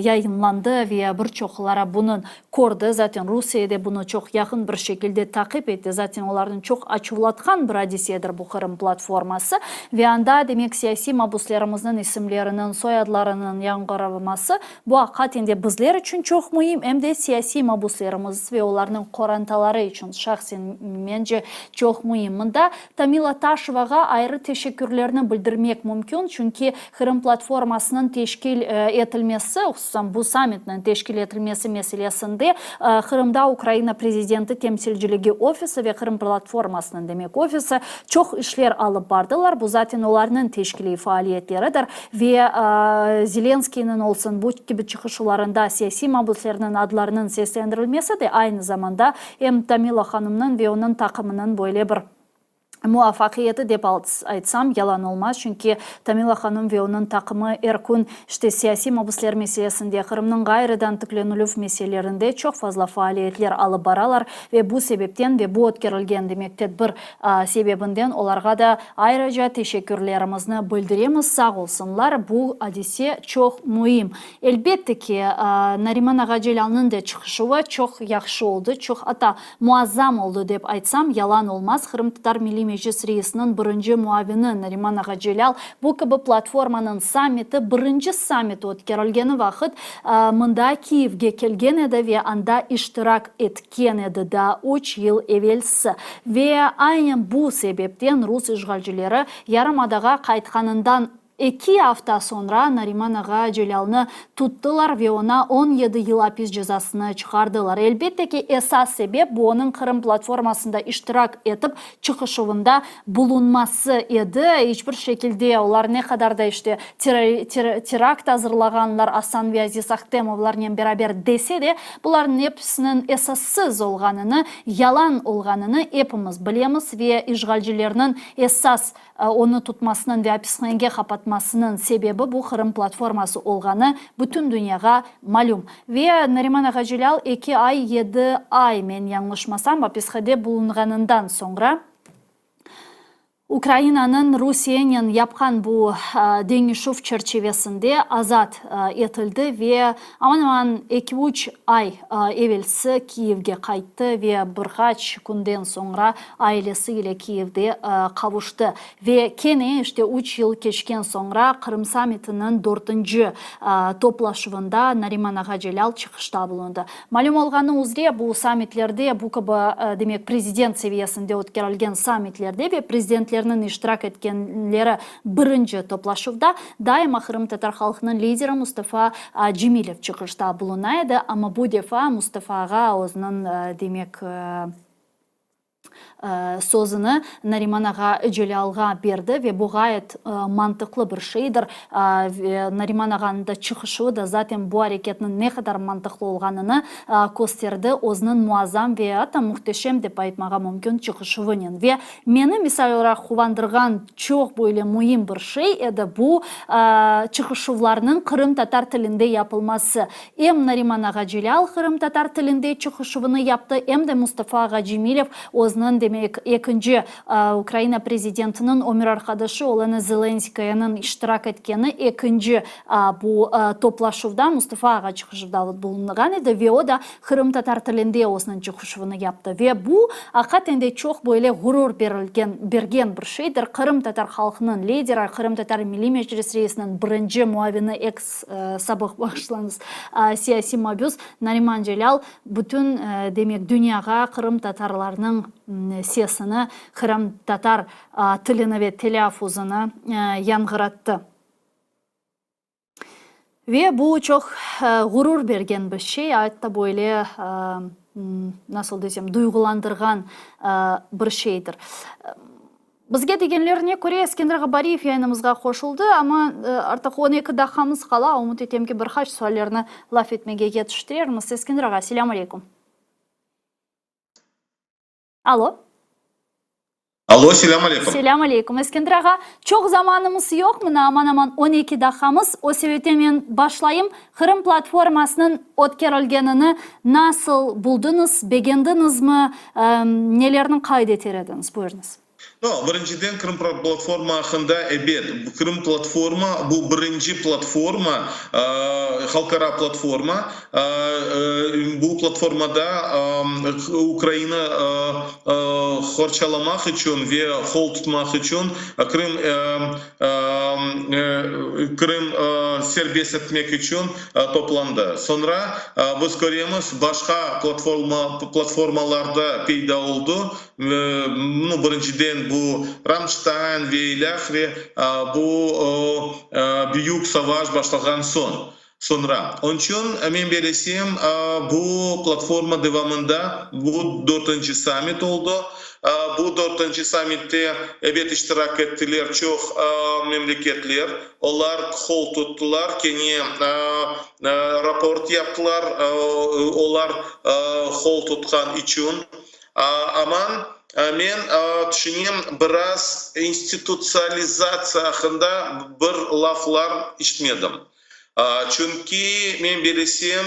yayınlandı ve bir çoqları bunı kördi, zaten Rusiye de bunı çoq yaqın bir şekilde taqip etti, zaten olarnı çoq açuvlatqan bir adisedir bu Qırım platforması ve anda, demek, siyasiy mabuslerimizniñ isimleriniñ, soyadlarınıñ yañğırılması Bu aqiqaten de bizler içün çoq müim, em de siyasiy mabuslerimiz ve olarnıñ qorantaları içün, şahsen. mence, çoq müim. Mında Tamila Taşevağa ayrı teşekkürlerni bildirmek mümkün, çünki Qırım platformasınıñ teşkil etilmesi, hususan bu sammitniñ teşkil etilmesi meselesinde Qırımda Ukraina Prezidenti Temsilciligi Ofisi ve Qırım platformasınıñ, demek, ofisi çoq işler alıp bardılar. Bu zaten olarnıñ teşkiliy faaliyetleridir. Ve Zelenskıynıñ olsun bu kibi çıqışularında siyasiy mabüslerniñ adlarınıñ seslendirilmesi de aynı zamanda em Tamila hanımnıñ ve onıñ taqımınıñ böyle bir muvafaqiyeti dep aytsam, yalan olmaz, çünki Tamila hanım ve onıñ taqımı er kün işte siyasiy mabüsler meselesinde, Qırımnıñ ğayrıdan tiklenilüv meselelerinde çoq fazla faaliyetler alıp baralar ve bu sebepten ve bu ötkerilgen, demek, tedbir sebebinden olarğa da ayrıca teşekkürlerimizni bildiremiz, sağ olsunlar, bu adise çoq müim. Elbette ki, Nariman ağa Celâlnıñ da çıqışuvı çoq yahşı oldı, çoq atta muazzam oldı dep aytsam, yalan olmaz. Qırımtatar Milliy Meclis reisiniñ birinci muavini Nariman ağa Celâl bu kibi platformanıñ sammiti, birinci sammiti ötkerilgeni vaqıt mında Kiyevge kelgen edi ve anda iştirak etken edi daa üç yıl evelsi. Ve aynen bu sebepten rus işğalcileri yarımadağa qaytqanından Eki afta soñra Nariman ağa Celâlnı tuttılar ve oña 17 yıl apis cezasını çıqardılar. Elbette ki, esas sebep bu onıñ Qırım platformasında iştirak etip çıqışuvında bulunması edi. İç bir şekilde olar ne qadar da işte terakt azırlağanlar Asan ve Aziz Ahtemovlarnen beraber dese de, bularnıñ episiniñ esassız olğanını, yalan olğanını epimiz bilemiz ve işğalcilerniñ esas Onı tutmasınıñ ve apishanege qapatmasınıñ sebebi bu Qırım platforması olğanı bütün dünyağa malüm. Ve Nariman ağa Celâl eki ay yedi ay, men yañlışmasam, apishede bulunğanından soñra, Ukrainanıñ Rusiyenen yapqan bu deñişüv çerçivesinde azat etildi ve aman-aman eki-üç ay evelsi Kiyevge qayttı ve bir qaç künden soñra ailesi ile Kiyevde qavuştı. Ve kene, işte, üç yıl keçken soñra Qırım sammitiniñ dörtünci toplaşuvında Nariman ağa Celâl çıqışta bulundı. Malüm olğanı üzre, bu sammitlerde, bu kibi, demek, prezident seviyesinde ötkerilgen sammitlerde ve prezidentlerniñ iştirak etkenleri birinci toplaşuvda daima qırımtatar halqınıñ lideri Mustafa Cemilev çıqışta buluna edi, amma bu defa Mustafa ağa özüniñ, demek, sözüni Nariman ağa Celâlğa berdi ve bu ğayet mantıqlı bir şeydir. Nariman ağanıñ da çıqışuvı da zaten bu areketniñ ne qadar mantıqlı olğanını kösterdi özüniñ muazzam ve atta mühteşem dep aytmağa mümkün çıqışuvınen. Ve meni misal olaraq quvandırğan çoq böyle müim bir şey edi bu çıqışuvlarnıñ qırımtatar tilinde yapılması. Em Nariman ağa Celâl qırımtatar tilinde çıqışuvını yaptı, em de Mustafa ağa Cemilev özüniñ, demek, ekinci Ukraina prezidentiniñ ömür arqadaşı Olena Zelenskayanıñ iştirak etkeni ekinci bu toplaşuvda Mustafa ağa çıqışuvda bulunğan edi ve o da qırımtatar tilinde özüniñ çıqışuvını yaptı. Ve bu, aqiqaten de, çoq böyle ğurur berilgen, bergen bir şeydir. Qırımtatar halqınıñ lideri, Qırımtatar Milliy Meclis reisiniñ birinci muavini, eks Sabıq, bağışlañız, siyasiy mabüs Nariman Celâl bütün, demek, dünyağa qırımtatarlarnıñ sesini, qırımtatar tilini ve telâffuzını yañğırattı. Ve bu çoq ğurur bergen bir şey, atta böyle, nasıl desem, duyğulandırğan bir şeydir. Bizge degenlerine köre, Eskender ağa Bariyev yayınımızğa qoşuldı, amma artıq 12 daqqamız qala, ümüt etem ki, bir qaç suallerni laf etmege yetiştirermiz. Eskender ağa, selâm aleyküm. Alo. Alo, selâm aleyküm. Selâm aleyküm, Eskender ağa. Çoq zamanımız yoq, mına aman-aman 12 daqqamız, o sebepten men başlayım. Qırım platformasınıñ ötkerilgenini nasıl buldıñız, begendiñizmi, nelerni qayd eter ediñiz? Buyurıñız. No, birinciden Qırım platforma aqqında, ebet, Qırım platforma, bu birinci platforma, halqara platforma. Bu platformada Ukraina qorçalamaq içün ve qol tutmaq içün Qırım. Qırım serbest etmek içün toplandı. Soñra biz köremiz, başqa platformalar da peyda oldı. Nu, birinciden bu Ramştayn ve ilâhre, bu büyük savaş başlağan soñ, soñra. Onıñ içün men belesem, bu platforma devamında bu dörtünci sammit oldı. Bu dörtünci sammitte, ebet, iştirak ettiler çoq memleketler. Olar qol tuttılar, kene raport yaptılar, olar qol tutqan içün. Aman, men tüşünem, biraz institutsializatsiya aqqında bir laflar işitmedim. Çünki, men bilesem,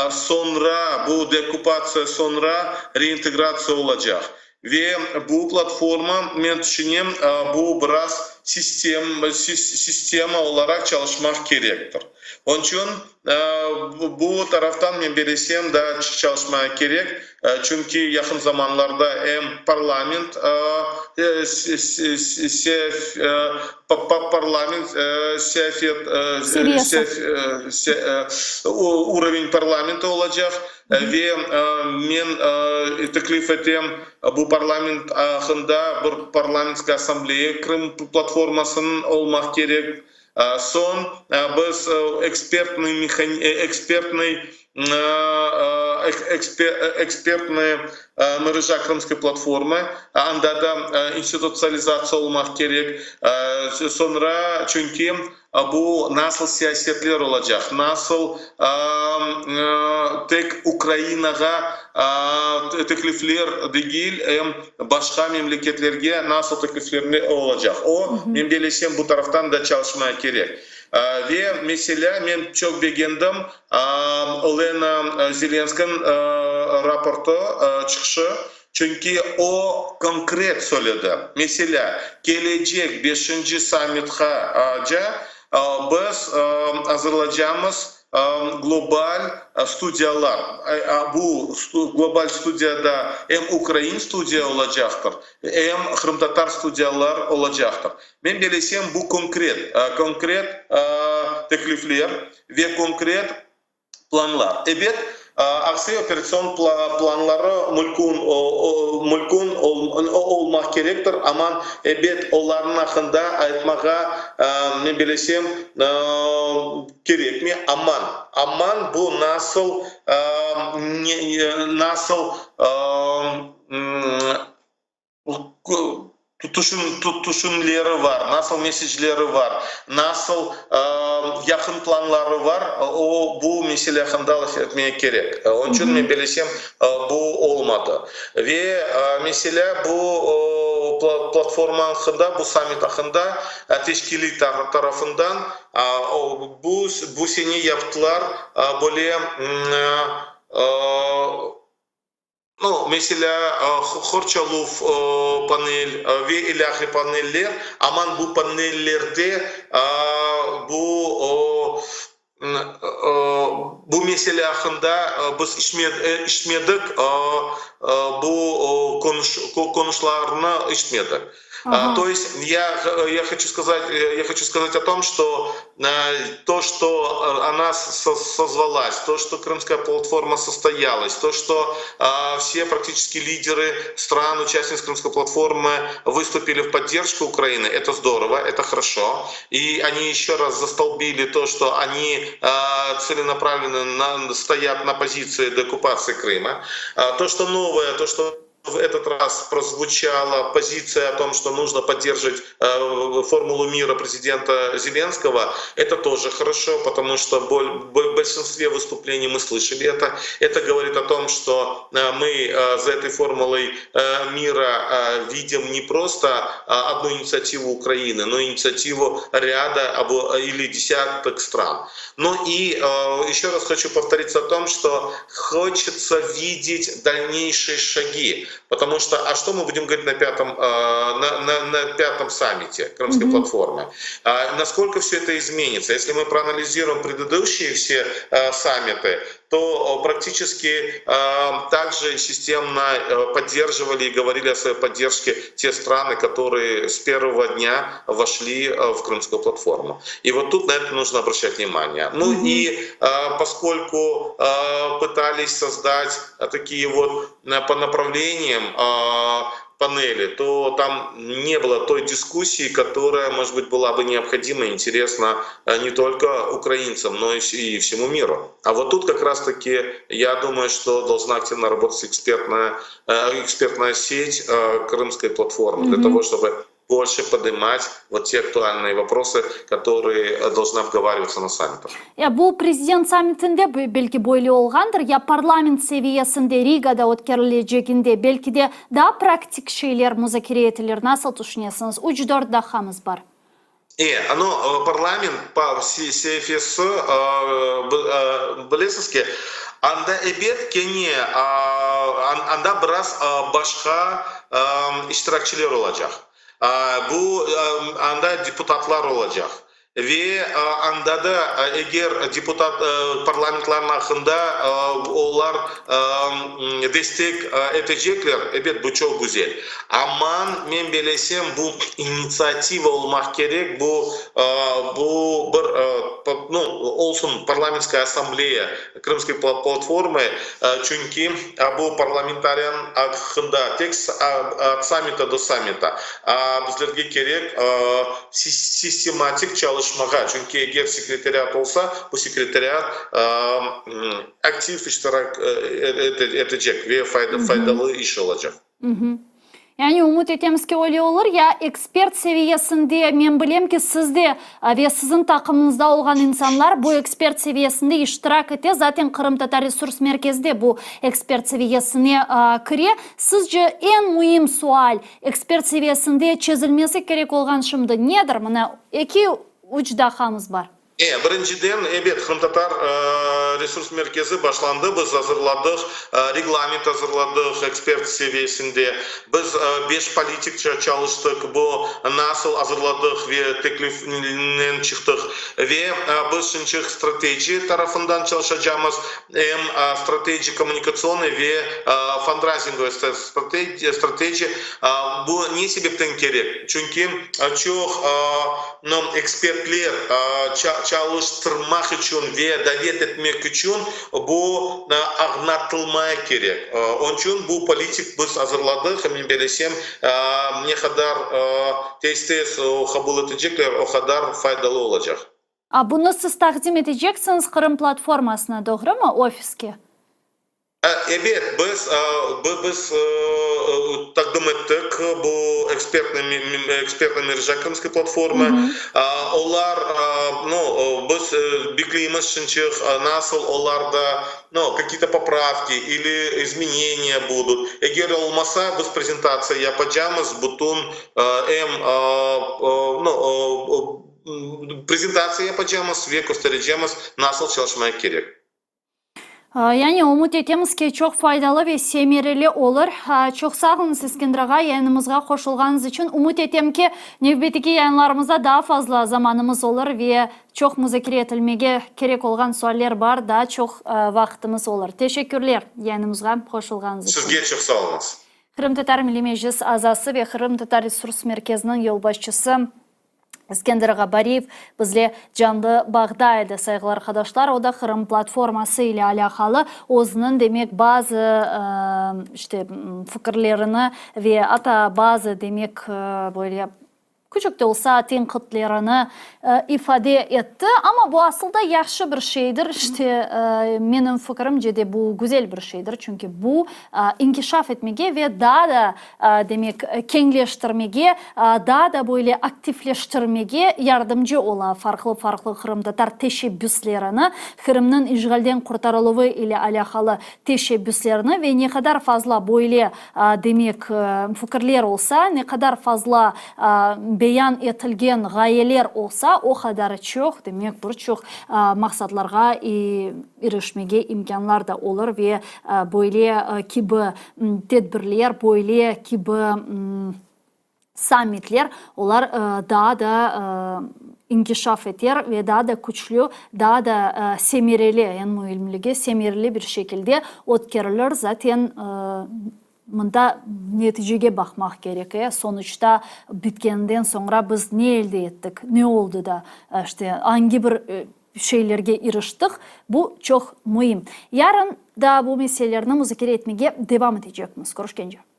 soñra, bu deokkupatsiya soñra reintegratsiya olacaq. Ve bu platforma, men tüşünem, bu biraz sistem, sistema olaraq çalışmaq kerektir. Onıñ içün bu taraftan, men bilesem, daa çalışmağa kerek, çünki yaqın zamanlarda em parlament parlament seviyesi, uровень parlamenti olacaq, ve men teklif etem, bu parlament aqqında bir parlamentskaya assambleya Krım platformasınıñ olmaq kerek. Soñ biz ekspertnıy ekspertnıy ekspertnıy mreja Krımskoy platformı, anda da institutsializatsiya olmaq kerek. Soñra, çünki bu nasıl siyasetler olacaq, nasıl tek Ukrainağa teklifler degil, em başqa memleketlerge nasıl teklifler olacaq. O, men belesem, bu taraftan da çalışmağa kerek. Ve, meselâ, men çoq begendim Olena Zelenskanıñ raportı, çıqışı, çünki o konkret söyledi. Meselâ, kelecek beşinci sammitqaca biz azırlacamız global studiyalar. Bu global studiyada em ukrain studiya olacaqtır, em qırımtatar studiyalar olacaqtır. Men belesem, bu konkret, konkret teklifler ve konkret planlar. Ebet, aksi operatsion planları mülkün, mülkün olmaq kerektir, aman, ebet, olarnıñ aqqında aytmağa, men belesem, kerekmi, aman, aman bu nasıl, nasıl tüşünleri bar, nasıl mesecleri bar, nasıl yaqın planları bar, o, bu mesele aqqında laf etmege kerek. Onıñ içün men belesem, bu olmadı. Ve meselâ, bu platforma aqqında, bu sammit aqqında teşkiliy tarafından bu bu sene yaptılar böyle, Nu, meselâ, qorçaluv panel ve ilâhre paneller, aman bu panellerde bu bu mesele aqqında biz işitmedik, bu qonuşlarnı işitmedik. То есть я я хочу сказать, я хочу сказать о том, что то, что она созвалась, то, что Крымская платформа состоялась, то, что все практически лидеры стран, участниц Крымской платформы выступили в поддержку Украины, это здорово, это хорошо. И они еще раз застолбили то, что они целенаправленно стоят на позиции деоккупации Крыма. То, что новое, то, что в этот раз прозвучала позиция о том, что нужно поддерживать формулу мира президента Зеленского, это тоже хорошо, потому что в большинстве выступлений мы слышали это. Это говорит о том, что мы за этой формулой мира видим не просто одну инициативу Украины, но инициативу ряда или десяток стран. Ну и еще раз хочу повториться о том, что хочется видеть дальнейшие шаги, потому что, а что мы будем говорить на пятом саммите Крымской платформы? Насколько все это изменится? Если мы проанализируем предыдущие все саммиты, то практически также системно поддерживали и говорили о своей поддержке те страны, которые с первого дня вошли в Крымскую платформу. И вот тут на это нужно обращать внимание. Ну mm-hmm. и поскольку пытались создать такие вот по направлениям панели, то там не было той дискуссии, которая, может быть, была бы необходима и интересна не только украинцам, но и всему миру. А вот тут как раз-таки, я думаю, что должна активно работать экспертная, экспертная сеть Крымской платформы mm-hmm. для того, чтобы больше поднимать вот те актуальные вопросы, которые должны обговариваться на саммитах. Ya bu prezident sammitinde belki böyle olğandır, ya parlament seviyesinde Rigada ötkerileceginde belki de daa praktik şeyler muzakere etilir. Nasıl tüşünesiñiz? Üç-dört daqqamız bar. E, no, parlament seviyesi, bilesiz ki, anda ebet kene anda biraz başqa iştirakçiler olacaq. Bu anda deputatlar olacaq. Ve anda da eger deputat parlamentlarnıñ aqqında olar destek etecekler, ebet, bu çoq güzel. Amma men belesem, bu initsiativa olmaq kerek, bu bu bir, nu, olsun Parlamentskaya assambleya Krımskoy platformı, çünki bu parlamentariyanıñ aqqında tek ot sammita do sammita, bizlerge kerek sistematik çalışmağa, çünki eger sekretariat olsa, bu sekretariat aktiv iştirak etecek ve faydalı iş olacaq. Yani ümüt etemiz ki, öyle olur. Ya ekspert seviyesinde, men bilem ki, siz de ve siziñ taqımıñızda olğan insanlar bu ekspert seviyesinde iştirak ete, zaten Qırımtatar Resurs Merkezi de bu ekspert seviyesine kire. Sizce, eñ müim sual, ekspert seviyesinde çezilmesi kerek olğan şimdi nedir? Mına eki, üç daqqamız bar. E, birinciden, ebet, Qırımtatar resurs merkezi başlandı, biz azırladıq, reglament azırladıq ekspert seviyesinde, biz beş politik çalıştıq, bu nasıl azırladıq ve teklifnen çıqtıq. Ve biz şimcik strateji tarafından çalışacamız, em strateji kommunikatsionnıy ve fandrazingovıy strateji. Bu ne sebepten kerek? Çünki çoq ekspertler çalıştırmaq içün ve davet etmek içün bu añlatılmaya kerek. Onıñ içün bu politik biz azırladıq, men belesem, ne qadar tez-tez qabul etecekler, o qadar faydalı olacaq. A bunı siz taqdim eteceksiñiz Qırım platformasına, doğrumı, ofiske? Ebet, biz biz taqdim ettik bu ekspertnıy merja Krımskoy platformı. Olar, nu, biz bekleymiz şimçıq, nasıl olar da, nu, kakiy-to popravki ili izmeneniya budut. Eger olmasa, biz prezentatsiya yapacamız, bütün em, nu, prezentatsiya yapacamız ve kösterecemiz, nasıl çalışmaq kerek. Yani ümüt etemiz ki, çoq faydalı ve semereli olur. Çoq sağ oluñız, Eskender ağa, yayınımızğa qoşulğanıñız içün. Ümüt etem ki, nevbetteki yayınlarımızda daa fazla zamanımız olur ve çoq muzakere etilmege kerek olğan sualler bar, daa çoq vaqıtımız olur. Teşekkürler, yayınımızğa qoşulğanıñız içün. Sizge çoq sağ oluñız. Qırımtatar Milliy Meclis azası ve Qırımtatar Resurs Merkeziniñ yolbaşçısı Eskender ağa Bariyev bizle canlı bağda edi, sayğılı arqadaşlar. O da Qırım platforması ile alâqalı özüniñ, demek, bazı, işte, fikirlerini ve atta bazı, demek, böyle küçük de olsa tenqitlerini ifade etti. Amma bu asıl da yahşı bir şeydir. İşte, menim fikirimce de bu güzel bir şeydir, çünki bu inkişaf etmege ve daa da demek, keñleştirmege, daa da böyle aktivleştirmege yardımcı ola farqlı-farqlı qırımtatar teşebbüslerini, Qırımnıñ işğalden qurtarıluvı ile alâqalı teşebbüslerini ve ne qadar fazla böyle, demek, fikirler olsa, ne qadar fazla beyan etilgen ğayeler olsa, o qadar çoq, demek, bir çoq maqsatlarğa irişmege imkânlar da olur ve böyle kibi tedbirler, böyle kibi sammitler, olar daa da. inkişaf eter ve daa da küçlü, daa da semereli, eñ müimligi, semereli bir şekilde ötkerilir. Zaten, mında neticege baqmaq kerek, e, sonuçta bitkeninden soñra biz ne elde ettik, ne oldı da, işte, angi bir şeylerge iriştik, bu çoq müim. Yarın da bu meselelerni muzakere etmege devam etecekmiz. Körüşkence.